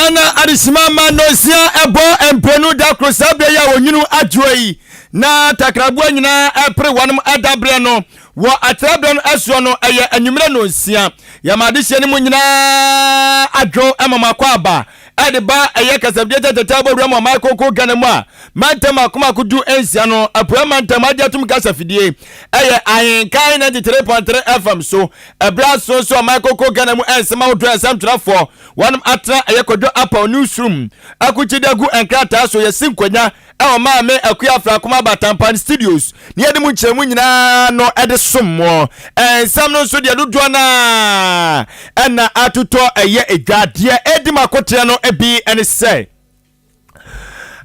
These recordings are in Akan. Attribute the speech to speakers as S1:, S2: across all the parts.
S1: Ghana adehyema ma nonsia ɛbɔ mprenu da koro saa berɛ yi a onwunu adwoɔ yi na takraboa nyinaa ɛpere wɔnom ɛda berɛ no wɔ atrɛ berɛ no ɛsoɔ no ɛyɛ anwummerɛ nonsia. Yɛma adehyeɛ no mu nyinaa adwo ɛma mo akɔ aba ɛde ba ɛyɛ kasafidie tɛtɛtɛ bɔ wura mu ɔman kronkron Ghana mu a mantam mako mako 16 no apueɛ mantam agye atum kasafidie ɛyɛ Ahenkan 93.3 FM so. Ɛberɛ aso nso ɔman kronkron Ghana mu ɛnsɛm ahodoɔ nsɛmtwerɛfoɔ wɔnom atena ɛyɛ Kwadwo Apaw newsroom akukyide agu nkrataa so. Yɛsi nkonya ɛwɔ Maame Akua Afrakoma Batampan Studios ne yɛde mu nkyerɛmu nyinaa no ɛde som moɔ. Nsɛm no nso deɛ dodoɔ no a ɛna atotɔ ɛyɛ edwa deɛ ɛdi mu akoteɛ no bi ɛne sɛ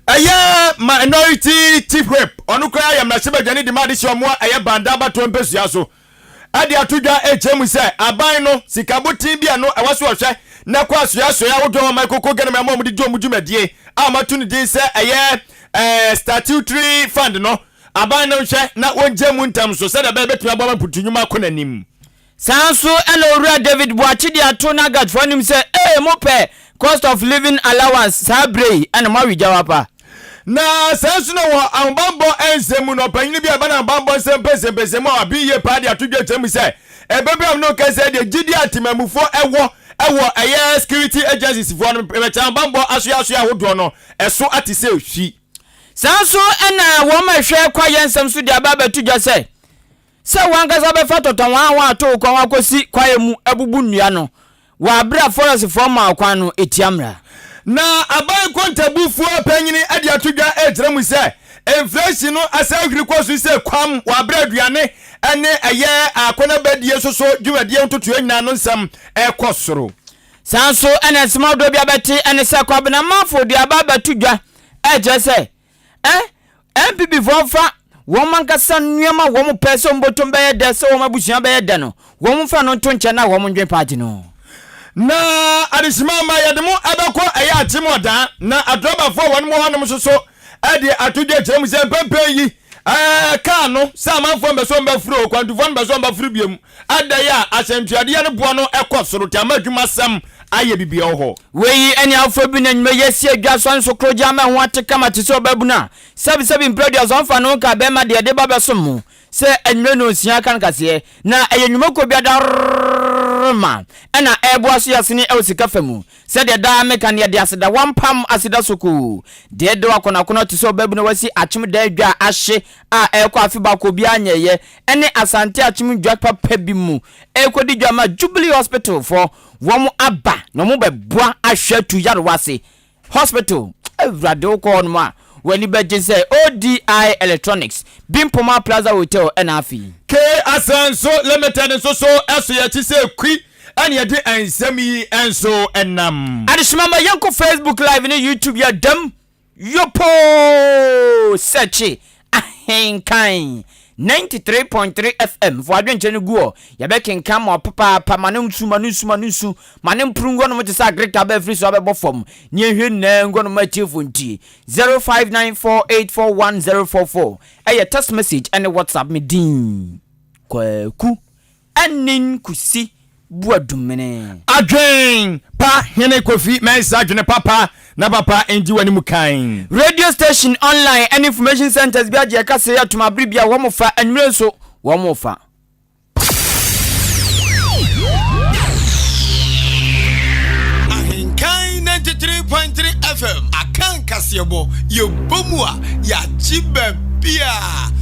S1: ɛyɛ Minority Chief Whip, ɔno koraa yɛ mmarahyɛbadwani de ma adehyɛ ɔmo a ɛyɛ Banda abatoɔ mpɛsua so, ɛde ato dwa ɛkyerɛ mu sɛ aban no sikaboten bi a no ɛwɔ so ɔhwɛ na kɔ asoɛasoɛ ahodoɔ a ɔman koko Ghana mu a wɔde di ɔmo dwumadie a wɔato ne din sɛ ɛyɛ statutory fund no, aban no nhwɛ na wɔngye mu ntam so sɛdeɛ ɛbɛyɛ bɛtumi aboa ma mputu nnwuma akɔ n'anim.
S2: Saa nso ɛna Owura David Boakye de ato n'agatfoɔ anim sɛ ee, mopɛ cost of living allowance saa berɛ yi ɛna moawe gya wapa.
S1: Na saa nso na wɔ ahobammɔ nsɛm mu no, ɔpanyin bi a ɛba no ahobammɔ nsɛm mpɛsɛmpɛsɛ mu a waben yie paa de ato dwa kyerɛ mu sɛ ɛbɛbrɛ no kɛsɛ deɛ gyidi a temamufoɔ ɛwɔ ɛyɛ security agencies foɔ no bɛkyɛ ahobammɔ asoasoa ahodoɔ no ɛso ate sɛ hwi.
S2: Saa nso ɛna wɔn a ɛhwɛ kwaeɛ nsɛm so de aba abɛto dwa sɛ wɔn ankasa bɛfa tɔtɔn wɔn a wɔn ato kwan akɔsi kwaeɛ mu abubu nnua no wɔ abere a forestfoɔ ma kwan no etia mmara.
S1: Na aban nkontabufoɔ panyini de ato dwa ɛkyerɛ mu sɛ inflation no asa ahwiri kɔ so sɛ kwam wɔ abere aduane ne ɛyɛ akɔnabadie soso dwumadie ntotoeɛ nyinaa no nsɛm ɛkɔ soro.
S2: Saa nso ɛna nsɛm ahodoɔ bi abɛte ɛne sɛ Kwabena Manfo de aba abɛto dwa ɛkyerɛ sɛ NPP foɔ fa wɔn ankasa nneɛma wɔn pɛ sɛ wɔn bɔtɔm bɛyɛ dɛ, sɛ wɔn abusua bɛyɛ dɛ no, wɔn mfa no nto nkyɛn na wɔn ndwen party no.
S1: Na adehyema ma yɛde mo ɛbɛkɔ ɛyɛ Akyem Ɔdaa na adrɔbafoɔ a wɔn mu hɔnom nso so ɛde ato dwa kyerɛ mu sɛ mpɛmpɛn yi kaa no sɛ amanfoɔ mbɛ so mbɛforo, kwantufoɔ no mbɛ so mbɛforo biom adɛn a asɛntuadeɛ no boɔ no ɛkɔ soro te ama adwumasɛm ayɛ bibia wɔ hɔ.
S2: Wei ɛne afoforɔ bi na nnwuma yi asi adwa so nso koro gye ama ho ate kama te sɛ ɔbabunu a sɛbisɛbi mprɛduasa ɔmfa ne ho ka bɛrima deɛ de ba bɛsom mo sɛ anwummerɛ no nsia ka no kaseɛ na ɛyɛ nnwumakuo bi adaroma ɛna ɛreboa so yɛasene ɛwɔ sika fa mu. Sɛdeɛ daa meka no, yɛde aseda wampam aseda sokoo deɛ de wakɔnakɔnɔ te sɛ ɔbabunu a wasi Akyem dan dwa a ahye a ɛrekɔ afe baako obiara nyɛeɛ ɛne Asante Akyem dwa papa bi mu ɛrekɔdi dwa ma Jubilee Hospital foɔ. Wɔn aba na wɔn bɛboa ahwɛ atu yarewa ase hospital. Awurade, wokɔ hɔnom a w'ani bɛgye sɛ ODI Electronics, Bimpoma Plaza Hotel ɛna afei.
S1: K Asanso Limited nso so ɛso yɛkyi sɛ kui ɛne yɛde nsɛm yi nso ɛnam.
S2: Adehyema ma yɛnkɔ Facebook Live ne YouTube, yɛ dɛm yopoo sɛkye Ahenkan 93.3 FM fo adwenkyerɛ no gu hɔ, yɛbɛkenkan ma papaapa. Ma no nsu, ma no nsu, ma no nsu, ma no mporo ngu hɔnom te sɛ agreka bɛafiri so abɛbɔ fam ne yɛnhwɛ nyinaa ngu hɔnom atiefo ntie. 0594841044 ɛyɛ text message ɛne WhatsApp. Me din Kwaku Ɛne Nkusi Buadumene.
S1: Adwen pa hene Kofi Mɛnsa, adwene papa na papa ngye w'anim kan.
S2: Radio station online and information centers bi agye ɛka sɛ yɛatom abere bi a wɔn fa anwummerɛ nso wɔn fa.
S3: Ahenkan 93.3 FM aka nkaseɛbɔ yɛbɔ mu a yɛagye baabia.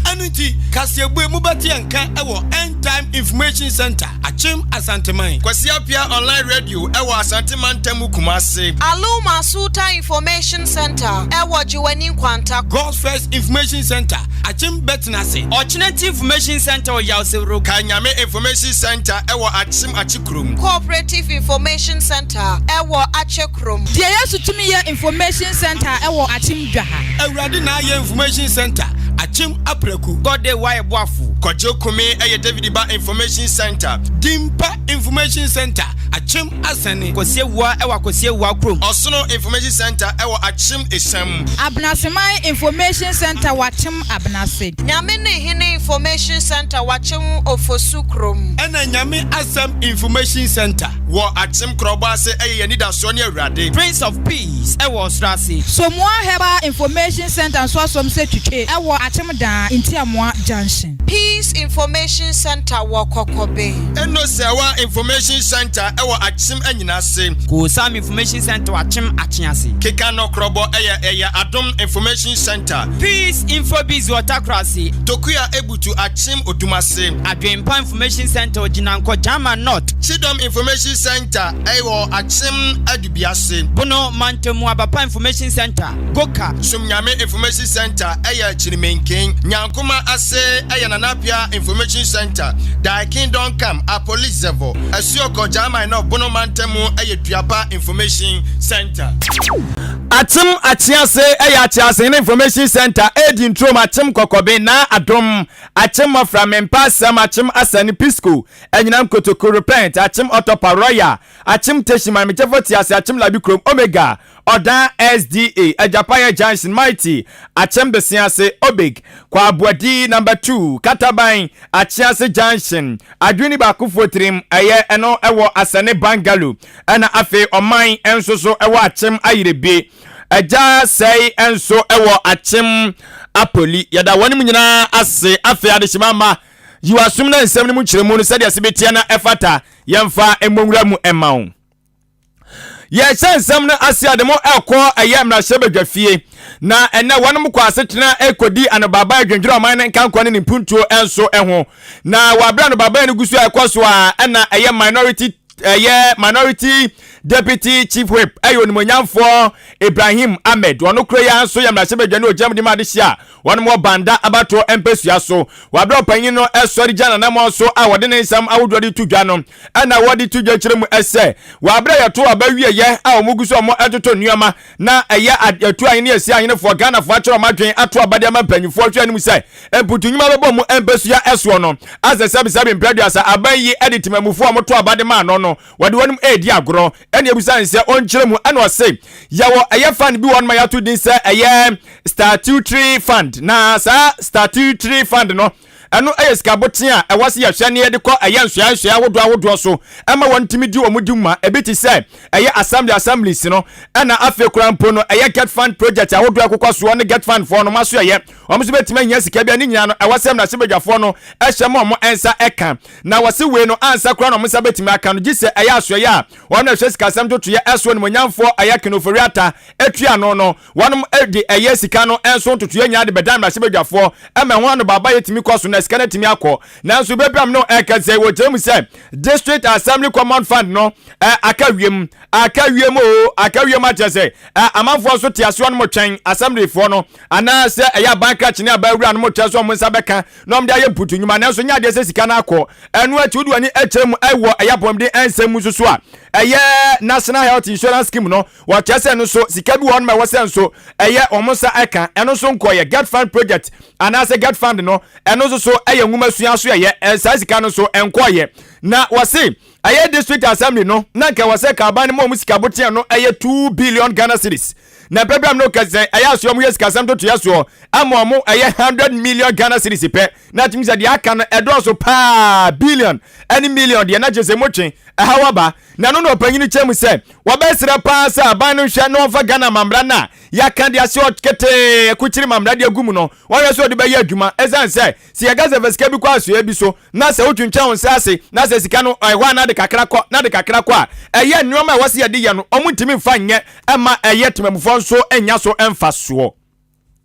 S3: Ɛno nti kaseɛbɔ mu bɛte yɛnka ɛwɔ End Time Information Center, Akyem Asanteman, Kwasi Apia Online Radio ɛwɔ Asanteman ntam Kumase.
S4: Aluma Sultan Information Center ɛwɔ Jiwani Nkwanta.
S3: God's First Information Center, Akyem Bɛtenase.
S2: Ɔkyenati Information Center wɔ Yawsewuro.
S3: Kanyame Information Center ɛwɔ Akyem Akyekurom.
S4: Cooperative Information Center ɛwɔ Akyekurom.
S5: Deɛ Yesu Tumi Yɛ Information Center ɛwɔ Akyem Dwaha.
S3: Awurade na ayɛ Information Center. Akyem Apraku.
S2: Gɔde Wae Boafo.
S3: Kwadwo Kumi yɛ David Ba Information Centre. Dimpa Information Centre, Akyem Asɛne.
S2: Kwasi Awuah wɔ Akwasi Awuah kurom.
S3: Ɔsono Information Centre wɔ Akyem Esiam.
S4: Abenaseman Information Centre wɔ Akyem Abenase. Nyame ne Hene Information Centre wɔ Akyem Ofosu kurom.
S3: Ɛna Nyame Asɛm Information Centre wɔ Akyem Korɔbɔ ase yɛ yɛn anidasoɔ ne Awurade.
S2: Prince of Peace wɔ Ɔsoro ase.
S4: Somoa Herbal Information Centre nso asom sɛ twitwe wɔ Akyem Daa, Ntiamoa Junction. Peace Information Centre wɔ Kɔkɔbe.
S3: Enosewa Information Centre wɔ Akyem Anyinase.
S2: Koosam Information Centre wɔ Akyem Akyease.
S3: Keka Nɔkorɔbɔ yɛ ɛyɛ Adom Information Centre.
S2: Peace Info-Biz wɔ Takorase.
S3: Tokua Ebutu Akyem Odumase.
S2: Adwempa Information Centre wɔ Gyinankɔ, Gyama North.
S3: Kyidɔm Information Centre wɔ Akyem Adubiase.
S2: Bono Mantamu Abapa Information Centre, Goka.
S3: Somnyame Information Centre yɛ Kyirimenken. Nyankoma ase yɛ Nana Appiah Information Centre, Thy Kingdom Come, Apolizevo, Asuokɔ, Gyaaman North, Bono Mantamu yɛ Duapa Information Centre.
S1: Akyem Akyease yɛ Akyeasehene Information Centre, Edi Ntrom, Akyem Kɔkɔbe, Naa Adom, Akyem Mmɔfra, Mempa Asɛm, Akyem Asani, Pisco, Anyinam Kotoku, Repent, Akyem Ɔtɔpa, Royal, Akyem Techiman, Mekyɛfo Tease, Akyem Labi Kurom, Omega, Ɔdan SDA, Agyapayɛ Junction, Mighty, Akyem Besease, Obig, Kwaboadi Number 2, Kataban, Akyease Junction, Adwini Baakofoɔ Tirim, ɛyɛ ɛno ɛwɔ Asɛne Bungalow, ɛna afei Ɔman nso so ɛwɔ Akyem Ayerebe, Agya Sɛe nso ɛwɔ Akyem Apoli. Yɛda wɔn nyinaa ase. Afei adehyema mma, yi w'asom na nsɛm no mu nkyerɛmu no sɛdeɛ ɛsɛ bɛtia na ɛfata, yɛmfa mmɔ nwura mu mma wo. Yɛhyɛ nsɛm no ase a de mo ɛkɔ ɛyɛ mmarahyɛbadwa fie na ɛnɛ wɔnom kɔ asetena ɛkɔdi anobaaba adwendwene ɔman no nkankɔ ne ne mpuntuo nso ho na wɔ abere anobaaba no gu so a ɛkɔ so a ɛna ɛyɛ minority ɛyɛ minority deputy chief whip ɛyɛ onimonyamfoɔ Ibrahim Ahmed ɔno kuro yi ara nso yɛ mmarahyɛbadwa ne ogyam de ma adehye a wɔnom wɔ Banda abatoɔ mpasua so wɔ abere ɔpanyin no ɛsɔre gya nanamɔ so a wɔde ne nsɛm ahodoɔ de to dwa no Ɛna wɔde to dwa kyerɛ mu sɛ, wɔ abere a yɛto aba wieɛ a wɔn gu so a wɔn ɛtoto nneɛma na ɛyɛ atu ahene asi ahenefoɔ Ghanafoɔ akyerɛ wɔn adwene ato aba de ama mpanyinfoɔ hwɛ anim sɛ mputu nnwuma bɛbɔ mu mpasua ɛsoɔ no asɛ sɛbesɛbe mprɛ aduasa aban yi de temamufoɔ a wɔto aba de maa no no wɔde wɔn redi agorɔ ɛna ebusa ne sɛ ɔnkyerɛ mu ɛna ɔse yɛwɔ ɛyɛ fund bi wɔ no ma yɛato din sɛ ɛyɛ statutory fund na saa statutory fund no Ɛno yɛ sika boten a ɛwɔ sɛ yɛhwɛ na yɛde kɔ ɛyɛ nsoɛe nsoɛe ahodoɔ ahodoɔ so ma wɔn tumi di wɔn dwuma. Ebi te sɛ ɛyɛ assembly assemblies no, ɛna afei koraa mpo no ɛyɛ get fund project ahodoɔ a ɛkokɔ soɔ ne get fund foɔ no aso ɛyɛ wɔn nso bɛtumi ahia sika bi a ne nyinaa no ɛwɔ sɛ mmarahyɛbadwafoɔ no hyɛ ma wɔn nsa ɛka. Na wɔse wei no ansa koraa na wɔn nsa bɛtumi aka no gye sɛ ɛyɛ asoɛeɛ a wɔn na ɛhwɛ sikasɛm ntotoeɛ ɛsoɔ animuonyamfoɔ ɛyɛ Ken Ofori-Atta tua ano no Wɔnom de ɛyɛ sika no nso ntotoeɛ nyinaa de bɛdan mmarahyɛbadwafoɔ ma ɛho anobaebaeɛ tumi kɔ so na sika no atumi akɔ. Nanso berɛ bi a me ne wo ɛrekasa yi, wɔkyerɛ mu sɛ District Assembly Common Fund no aka wiem, aka wiem oo, aka wiem akyerɛ sɛ amanfoɔ nso te aseɛ wɔnom twɛn assemblyfoɔ no anaasɛ ɛyɛ aban krakye ne aban wura nom twɛn sɛ wɔn nsa bɛka na wɔn de ayɛ mputu nnwuma nanso nyɛ adeɛ sɛ sika no akɔ. Ɛno akyi wode w'ani kyerɛ mu wɔ ɛyɛ apɔmuden nsɛm mu nso so a ɛyɛ National Health Insurance Scheme no Wɔkyerɛ sɛ ɛno nso sika bi wɔ hɔ nom a ɛwɔ sɛ nso ɛyɛ wɔn nsa ɛka ɛno nso nkɔyɛ get fund project anaasɛ get fund no ɛno nso so ɛyɛ nwoma sua so ɛyɛ saa sika no nso nkɔyɛ na wɔse ɛyɛ district assembly no na nka ɛwɔ sɛ kaban no mu wɔn sika boteɛ no ɛyɛ 2 billion Ghana cedis na pɛpɛ am no kɛsɛ ɛyɛ asoɔ wɔn yɛ sikasɛm totoyɛ soɔ ama wɔn ɛyɛ 100 million Ghana cedis pɛ na tumi sɛ deɛ aka no ɛdɔɔso paa billion ɛne million deɛ na kyerɛ sɛ motwe ɛhaw aba Na ɛno na ɔpanyin kyerɛ mu sɛ wɔbɛsrɛ paa sɛ aban no nhwɛ na wɔmfa Ghana amammra no a yɛaka de ahyɛ hɔ ketee akukyiri ma mmara de agu mu no wɔnhwɛ sɛ wɔde bɛyɛ adwuma esiane sɛ sɛ yɛka sɛ fa sika bi kɔ asoɛe bi so na sɛ wotwentwɛn wo nsa ase na sɛ sika no ɛhɔ a na de kakra kɔ na de kakra kɔ a ɛyɛ nneɛma a ɛwɔ sɛ yɛde yɛ no wɔntumi mfa nyɛ mma ɛyɛ temamufoɔ nso nnya so mfasoɔ.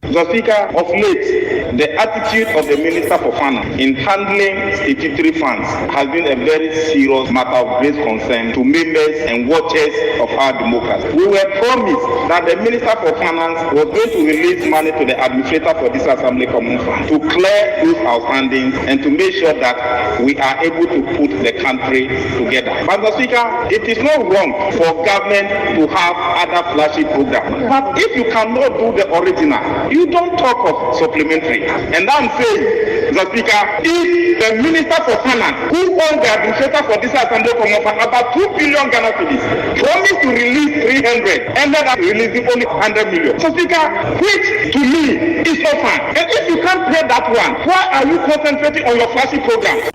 S5: Mr. Speaker, of late, the attitude of the Minister for Finance in handling statutory funds has been a very serious matter of great concern to members and watchers of our democracy. We were promised that the Minister for Finance was going to release money to the administrator for this Assembly Common Fund to clear those outstandings and to make sure that we are able to put the country together. But Mr. Speaker, it is not wrong for government to have other flashy programs. But if you cannot do the original, You don't talk of supplementary. And I'm saying, Mr. Speaker, if the Minister for Finance, who owns the administrator for this Assembly Common Fund, about 2 billion Ghana cedis, promised to release 300, ended up releasing only 100 million. Mr. Speaker, which to me is not fine. And if you can't pay that one, why are you concentrating on your flashy programs?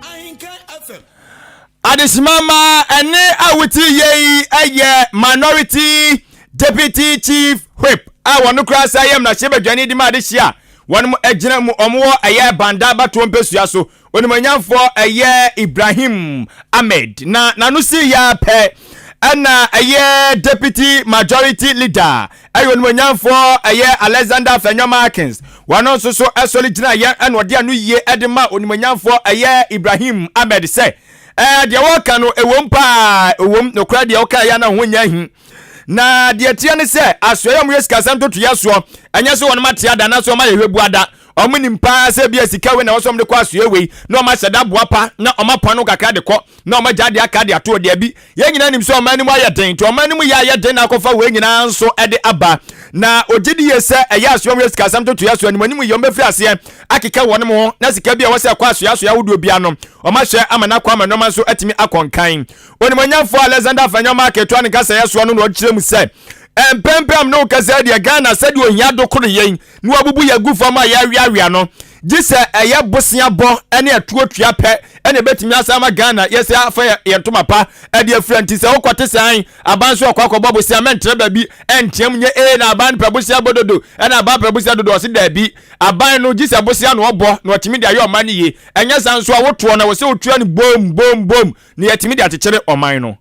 S1: Adesima ma ɛne a wote yie yi yɛ Minority Deputy Chief Whip a wɔn koraa sɛ yɛ mmarahyɛbadwani de ma adehye a wɔn gyina mu wɔn wɔ ɛyɛ Banda abatoɔ mpɛsua so Onimuonyamfoɔ ɛyɛ Ibrahim Ahmed na n'ano si yɛ pɛ ɛna ɛyɛ Deputy Majority Leader ɛyɛ Onimuonyamfoɔ ɛyɛ Alexander Afenyo Markins wɔn nso so ɛsɔre gyina yɛn ɛna ɔde ano yie ɛde ma Onimuonyamfoɔ ɛyɛ Ibrahim Ahmed sɛ ɛɛ deɛ wɔka no ɛwom paa ɛwom nokorɛ deɛ wɔka yɛ na ho nyɛ ahi na deɛ teɛ ne sɛ asoɛyɛ ɔmo yɛ sikasɛm totoyɛ soɔ ɛnyɛ sɛ wɔn ate ada anaasɛ wɔn ayɛ hwɛ bu ada. Ɔmo nim paa sɛ ebia sika wei na ɛwɔ sɛ ɔmo de kɔ asoɛ wei na ɔmo ahyɛ da boa pa na ɔmo apoa no kakra de kɔ na ɔmo agya adeɛ aka de ato daabi. Yɛn nyinaa nim sɛ ɔman no mu ayɛ den nti ɔman no mu yɛ ayɛ den na akɔfa wei nyinaa nso de aba. Na ogye di yie sɛ ɛyɛ asoɛ ɔmo yɛ sikasɛm ntotoeɛ so anim anim yɛ ɔmo bɛfiri aseɛ akeka wɔn ho na sika bi a ɛwɔ sɛ ɛkɔ asoɛ asoɛ ahodoɔ biara no ɔmo ahyɛ ama no akɔ ama nneɛma nso atumi akɔ nkan. Onimuonyamfoɔ Alexander Afenyo-Mark toa ne nkasɛeɛ soɔ no na ɔkyerɛ mu sɛ Mpɛn pii no kasa deɛ Ghana sɛdeɛ ohia do koro yɛn na wabubu yɛn agu fam a yɛaweawea no, gye sɛ ɛyɛ bosea bɔ ne ɛtoɔ tua pɛ na ɛbɛtumi asan ama Ghana yɛsɛ afa yɛn ntoma pa de afira. Nti sɛ wokɔte sɛ aban so ɔkɔ akɔbɔ bosea mɛntra baabi ɛnteam nyɛ ee na aban pɛ bosea bɔ dodo ɛna aban pɛ bosea dodo ɔse daabi aban no gye sɛ bosea na ɔbɔ na ɔtumi de ayɛ ɔman no yie ɛnyɛ saa nso a wotoɔ na wɔ sɛ wotua no bom bom bom na yɛtumi de akyekyere ɔman no.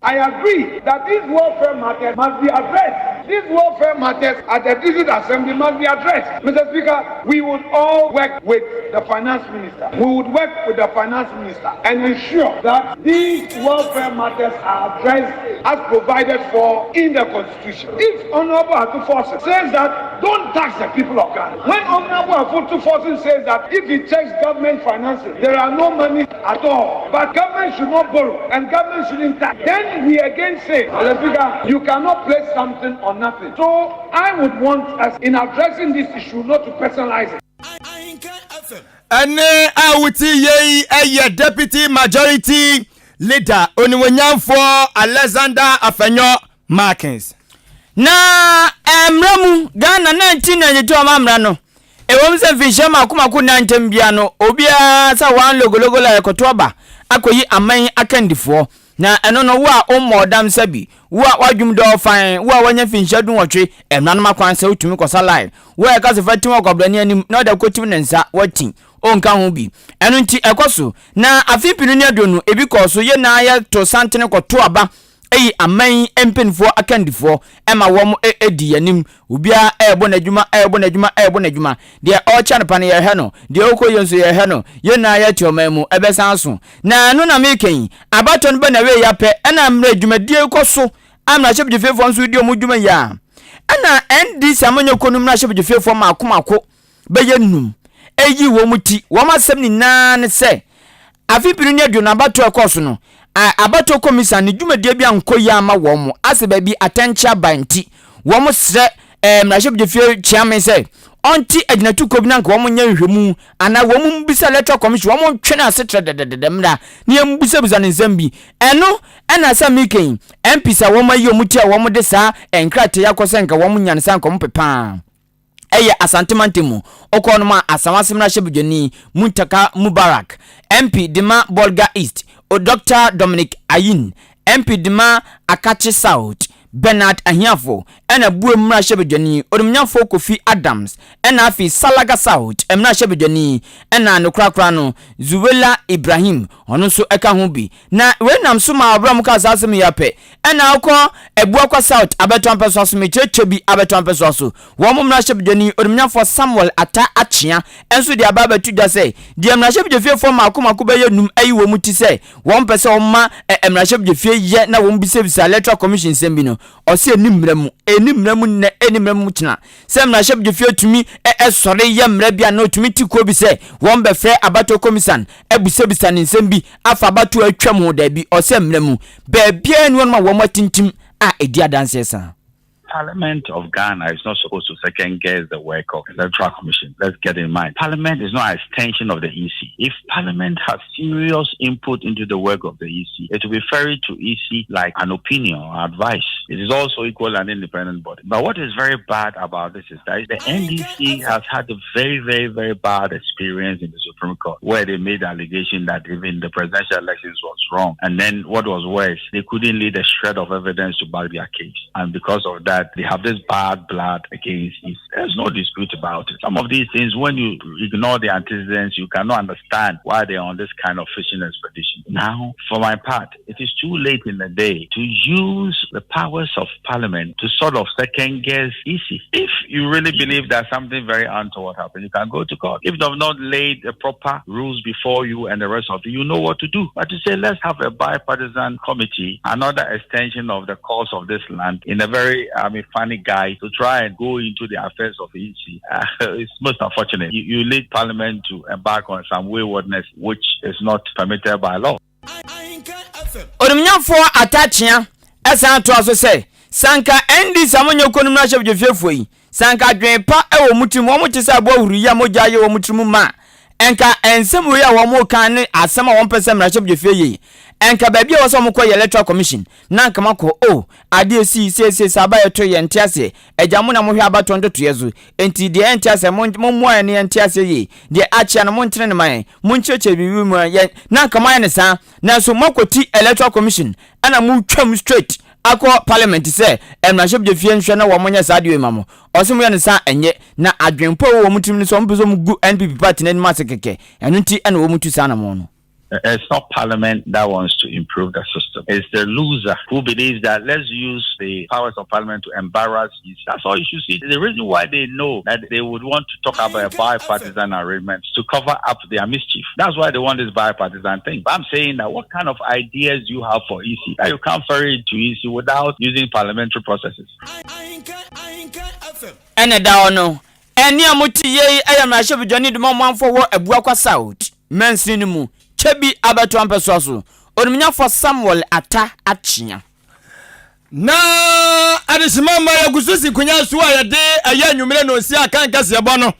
S6: I agree that these welfare matters must be addressed. These welfare matters at the district assembly must be addressed. Mr. Speaker, we would all work with the finance minister. We would work with the finance minister and ensure that these welfare matters are addressed as provided for in the constitution. If Honorable Ato Forson says that don't tax the people of Ghana, when Honorable Ato Forson says that if he checks government finances, there are no money at all, but government should not borrow and government shouldn't tax, then we again say, Mr. Speaker, you cannot place something on nothing. So I would want us in addressing this issue not to personalize it.
S1: Ɛnne a wote yei yɛ Deputy Majority Leader Onimuonyamfoɔ Alexander Afenyo Markins.
S2: Na mmara mu, Ghana 1992 amammara no, ɛwom sɛ mfinhyia mmaako mmaako nna ntam biara no, obiara sɛ one logologo la ɛkɔto aba akɔyi aman akandifoɔ. Na ɛno no, wo a wommɔɔ dam sɛ bi, wo a w'adwum dɔɔ fann, wo a woanya mfinhyia dunwɔtwe, mmara no ma kwan sɛ wotumi kɔsa line. Wo a ɛka sɛ fa tim ɔkwabrani anim na ɔde akɔtim ne nsa, woati. Ɔnka ho bi. Ɛno nti ɛkɔ so. Na afe 2020, ebi kɔɔ so, yɛn nyinaa yɛto santene kɔto aba yi aman mpanimfoɔ akandifoɔ ma wɔn di yɛn anim. Obiara rebɔ n'adwuma, rebɔ n'adwuma, rebɔ n'adwuma. Deɛ ɔrekyɛ anɔpa no yɛhwɛ no, deɛ ɔrekɔ yie nso yɛhwɛ no. Yɛn nyinaa yɛte ɔman mu, ɛbɛsan aso. Na ɛno na mereka yi, abatoɔ no bɛ na awieeɛ apɛ, ɛna mmerɛ dwumadie rekɔ so a mmarahyɛbadwafiefoɔ nso redi wɔn dwuma yi a, ɛna NDC amanyɔkuo no mmarahyɛbadwafiefoɔ mmaako mmaako bɛyɛ num ayi wɔn ti. Wɔn asɛm nyinaa ne sɛ, afe 2020 abatoɔ a ɛkɔɔ so no, abatoɔ kɔmisa ne dwumadie bi ankɔ yie amma wɔn, asɛ baabi atɛnkyea aba nti, wɔn srɛ eh, mmarahyɛbadwafie kyeame sɛ ɔnte agyinatukuo bi na anka wɔn nyɛ nhwɛmu anaa wɔn mbisa electoral commission wɔn ntwe no asetra dɛdɛdɛdɛ mmra na yɛn mbisabisa no nsɛm bi. Ɛno ɛna sɛ meka yi, MPs a wɔn ayi wɔn ti a wɔn de saa nkrataa yi akɔ sɛ nka wɔn nya no sɛ anka wɔn pepaa. Ɛyɛ Asante mantam mu ɔkɔɔ no ma Asawase mmarahyɛbadwani Muntaka Mubarak, MP de ma Bolga East, Dɔkta Dominic Ayine, MP de ma Akatse South, Bernard Ahiafo, ɛna Buem mmarahyɛbadwani Onimnyafo Kofi Adams, ɛna afei Salaga South mmarahyɛbadwani ɛna ne korakora no Zuwella Ibrahim, ɔno nso ɛka ho bi. Na wei nam so maa ɔberɛ a wɔkaa saa asɛm yi ara pɛ, ɛna wokɔ Abuakwa South abɛto ampɛsoa so, mekyerɛkyerɛ bi abɛto ampɛsoa so. Wɔn mmarahyɛbadwani, Onimnyafo Samuel Atta Akyea nso de aba abɛto dwa sɛ, deɛ mmarahyɛbadwafiefoɔ mmaako mmaako bɛyɛ num ayi wɔn ti sɛ wɔmpɛ sɛ wɔma mmarahyɛbadwafie yɛ na wɔbisabisa Electoral Commission nsɛm bi no, ɔse ɛnni mmara mu, ɛnni mmara mu nnɛ, ɛnni mmara mu kyena sɛ mmarahyɛbadwafie tumi sɔre yɛ mmara bi anaa ɔtumi te kuo bi sɛ wɔbɛfrɛ abatoɔ komisan abisabisa no nsɛm bi afa abatoɔ a atwam ho, daabi, ɔsɛ mmara mu baabiara nni hɔnom a wɔatintim a ɛdi adanseɛ saa.
S7: Parliament of Ghana is not supposed to second guess the work of the Electoral Commission. Let's get in mind. Parliament is not an extension of the EC. If Parliament has serious input into the work of the EC, it will be ferried to EC like an opinion or advice. It is also equal and independent body. But what is very bad about this is that the NDC has had a very, very, very bad experience in the Supreme Court where they made the allegation that even the presidential elections was wrong. And then what was worse, they couldn't lead a shred of evidence to back their case. And because of that, they have this bad blood against it. There's no dispute about it. Some of these things, when you ignore the antecedents, you cannot understand why they're on this kind of fishing expedition. Now, for my part, it is too late in the day to use the powers of parliament to sort of second guess EC. If you really believe that something very untoward happened, you can go to court. If they've not laid the proper rules before you and the rest of you, you know what to do. But to say, let's have a bipartisan committee, another extension of the cause of this land in a very, I mean, funny guy to try and go into the affairs of EC, it's most unfortunate. You, you lead parliament to embark on some waywardness which is not permitted by law.
S2: Onimnyamfoɔ Atta Akyea san toa so sɛ, Sɛ anka NDC amanyɔkuo no mmarahyɛbadwafiefoɔ yi, sɛ anka adwene pa wɔ wɔn tirim, wɔn te sɛ aboa huru yi a mogya ayɛ wɔn tirim ma a, nka nsɛm wei a wɔn reka ne asɛm a wɔn pɛ sɛ mmarahyɛbadwafie yɛ yi, nka baabi a ɛwɔ sɛ wɔn kɔ yɛ Electoral Commission, na nka makɔ, oh, adeɛ sii seesei sɛ aba yɛto yɛn nte aseɛ, agya mo na mohwɛ abatoɔ ntotoeɛ so, enti deɛ ɛnte aseɛ mo mommoa yɛn na yɛnte aseɛ yie, deɛ akyea no montene no ma yɛn, monkyerɛkyerɛ biribi mu yɛn, na nka moayɛ no saa, nanso moakɔti Electoral Commission ɛna motwam straight akɔ parliament sɛ mmarahyɛbadwafie nhwɛ na wɔn nyɛ saa adeɛ wei ma mo. Ɔse moyɛ no saa ɛnyɛ, na adwenpo a ɛwɔ wɔn tirim no sɛ wɔn pɛ sɛ wɔn gu NPP party no anim ase kɛkɛ, ɛno nti ɛna wɔn tu saa anamɔn no.
S7: It's not parliament that wants to improve the system. It's the loser who believes that let's use the powers of parliament to embarrass you. That's all you should see. The reason why they know that they would want to talk about a bipartisan arrangement to cover up their mischief. That's why they want this bipartisan thing. But I'm saying that what kind of ideas do you have for EC that you can't ferry it to EC without using parliamentary processes?
S2: Ɛna ɛda hɔ no, ɛnne a mote yei yɛ mmarahyɛbadwani de ma ɔmanfoɔ wɔ Abuakwa South mansini no mu kyɛ bi abɛto ampɛsoa so, Onimnyafoɔ Samuel Atta Akyea.
S1: Na adehyema mma yɛgu so si nkonya so a yɛde ɛyɛ anwummere no nsia kan kaseɛbɔ no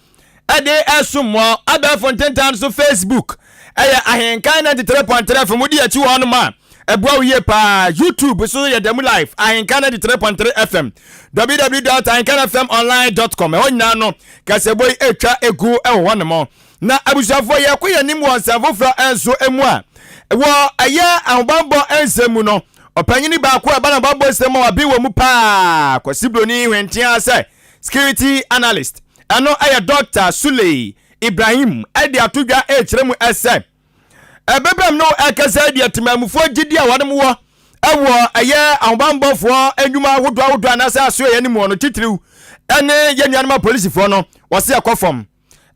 S1: ɛde ɛsom mo abɛɛfo ntentan so Facebook ɛyɛ Ahenkan 93.3 FM wodi akyi wɔ hɔnom a ɛboa wo yie paa YouTube so yɛ dɛm live Ahenkan 93.3 FM www.ahenkanfmonline.com ɛhɔ nyinaa no kaseɛbɔ yi ɛtwa egu ɛwɔ hɔnom Na abusuafoɔ yɛkɔ yɛn anim wɔ nsɛm foforɔ nso mu a, wɔ ɛyɛ ahobammɔ nsɛm mu no, ɔpanyini baako a ɛba n'ahobammɔ nsɛm mu a waben wɔ mu paa, Kwasi Broni Hwenteaa sɛ security analyst, ɛno ɛyɛ Dɔkta Suley Ibrahim de ato dwa rekyerɛ mu sɛ, ɛbɛbɛm no ɛkasa deɛ temamufoɔ gyidi a wɔn wɔ ɛwɔ ɛyɛ ahobammɔfoɔ nnwuma ahodoɔ ahodoɔ anaasɛ asoɛeɛ no mu no titiriw ɛne yɛn nuanom apolisifoɔ no wɔse ɛkɔ fam.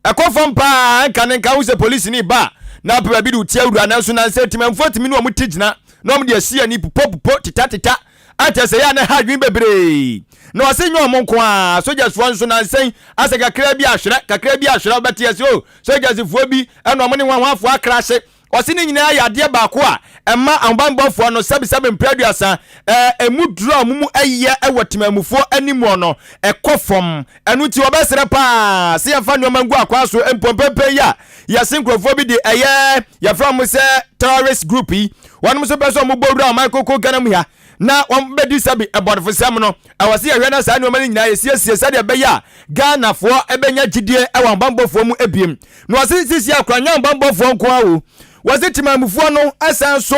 S1: Ɛkɔ fam paa, nka ne nka ho sɛ polisini ba a na apɛ baabi de wo ti awura, nanso nnansa yi temamfoɔ tumi ne wɔn ti gyina na wɔn de asi ani pupopupo tetateta a kyerɛ sɛ ɛyɛ a na ɛha adwene bebree. Na wɔse nyɛ wɔn nko ara, sogyasfoɔ nso nnansa yi asɛ kakra bi ahwerɛ, kakra bi ahwerɛ, wobɛte ase o, sogyasfoɔ bi ɛna wɔn ne hwanhwanfoɔ akrahye. Ɔse ne nyinaa yɛ adeɛ baako a ɛma ahobanbɔfoɔ no sɛbesɛbe mprɛ aduasa ɛmu duro a wɔn mu yɛ wɔ temanmufoɔ anim no ɛkɔ fam. Ɛno nti wɔbɛsrɛ paa sɛ yɛmfa nnoɔma ngu akwan so mpo mpɛmpɛn yi a yɛse nkurɔfoɔ bi de ɛyɛ yɛfrɛ wɔn sɛ terrorist group yi wɔnom nso pɛ sɛ wɔn bɔ wura ɔman koko Ghana mu ha na wɔbɛdi sɛbi ɛbɔnefosɛm no, ɛwɔ sɛ yɛhwɛ na saa nneɛma no nyinaa yɛsiesie sɛdeɛ ɛbɛyɛ a Ghanafoɔ bɛnya gyidie wɔ ahobanbɔfoɔ mu ebiem. Na wɔse sisi akora nyɛ ahobanbɔfoɔ nko ara o, wɔse temanmufoɔ no san so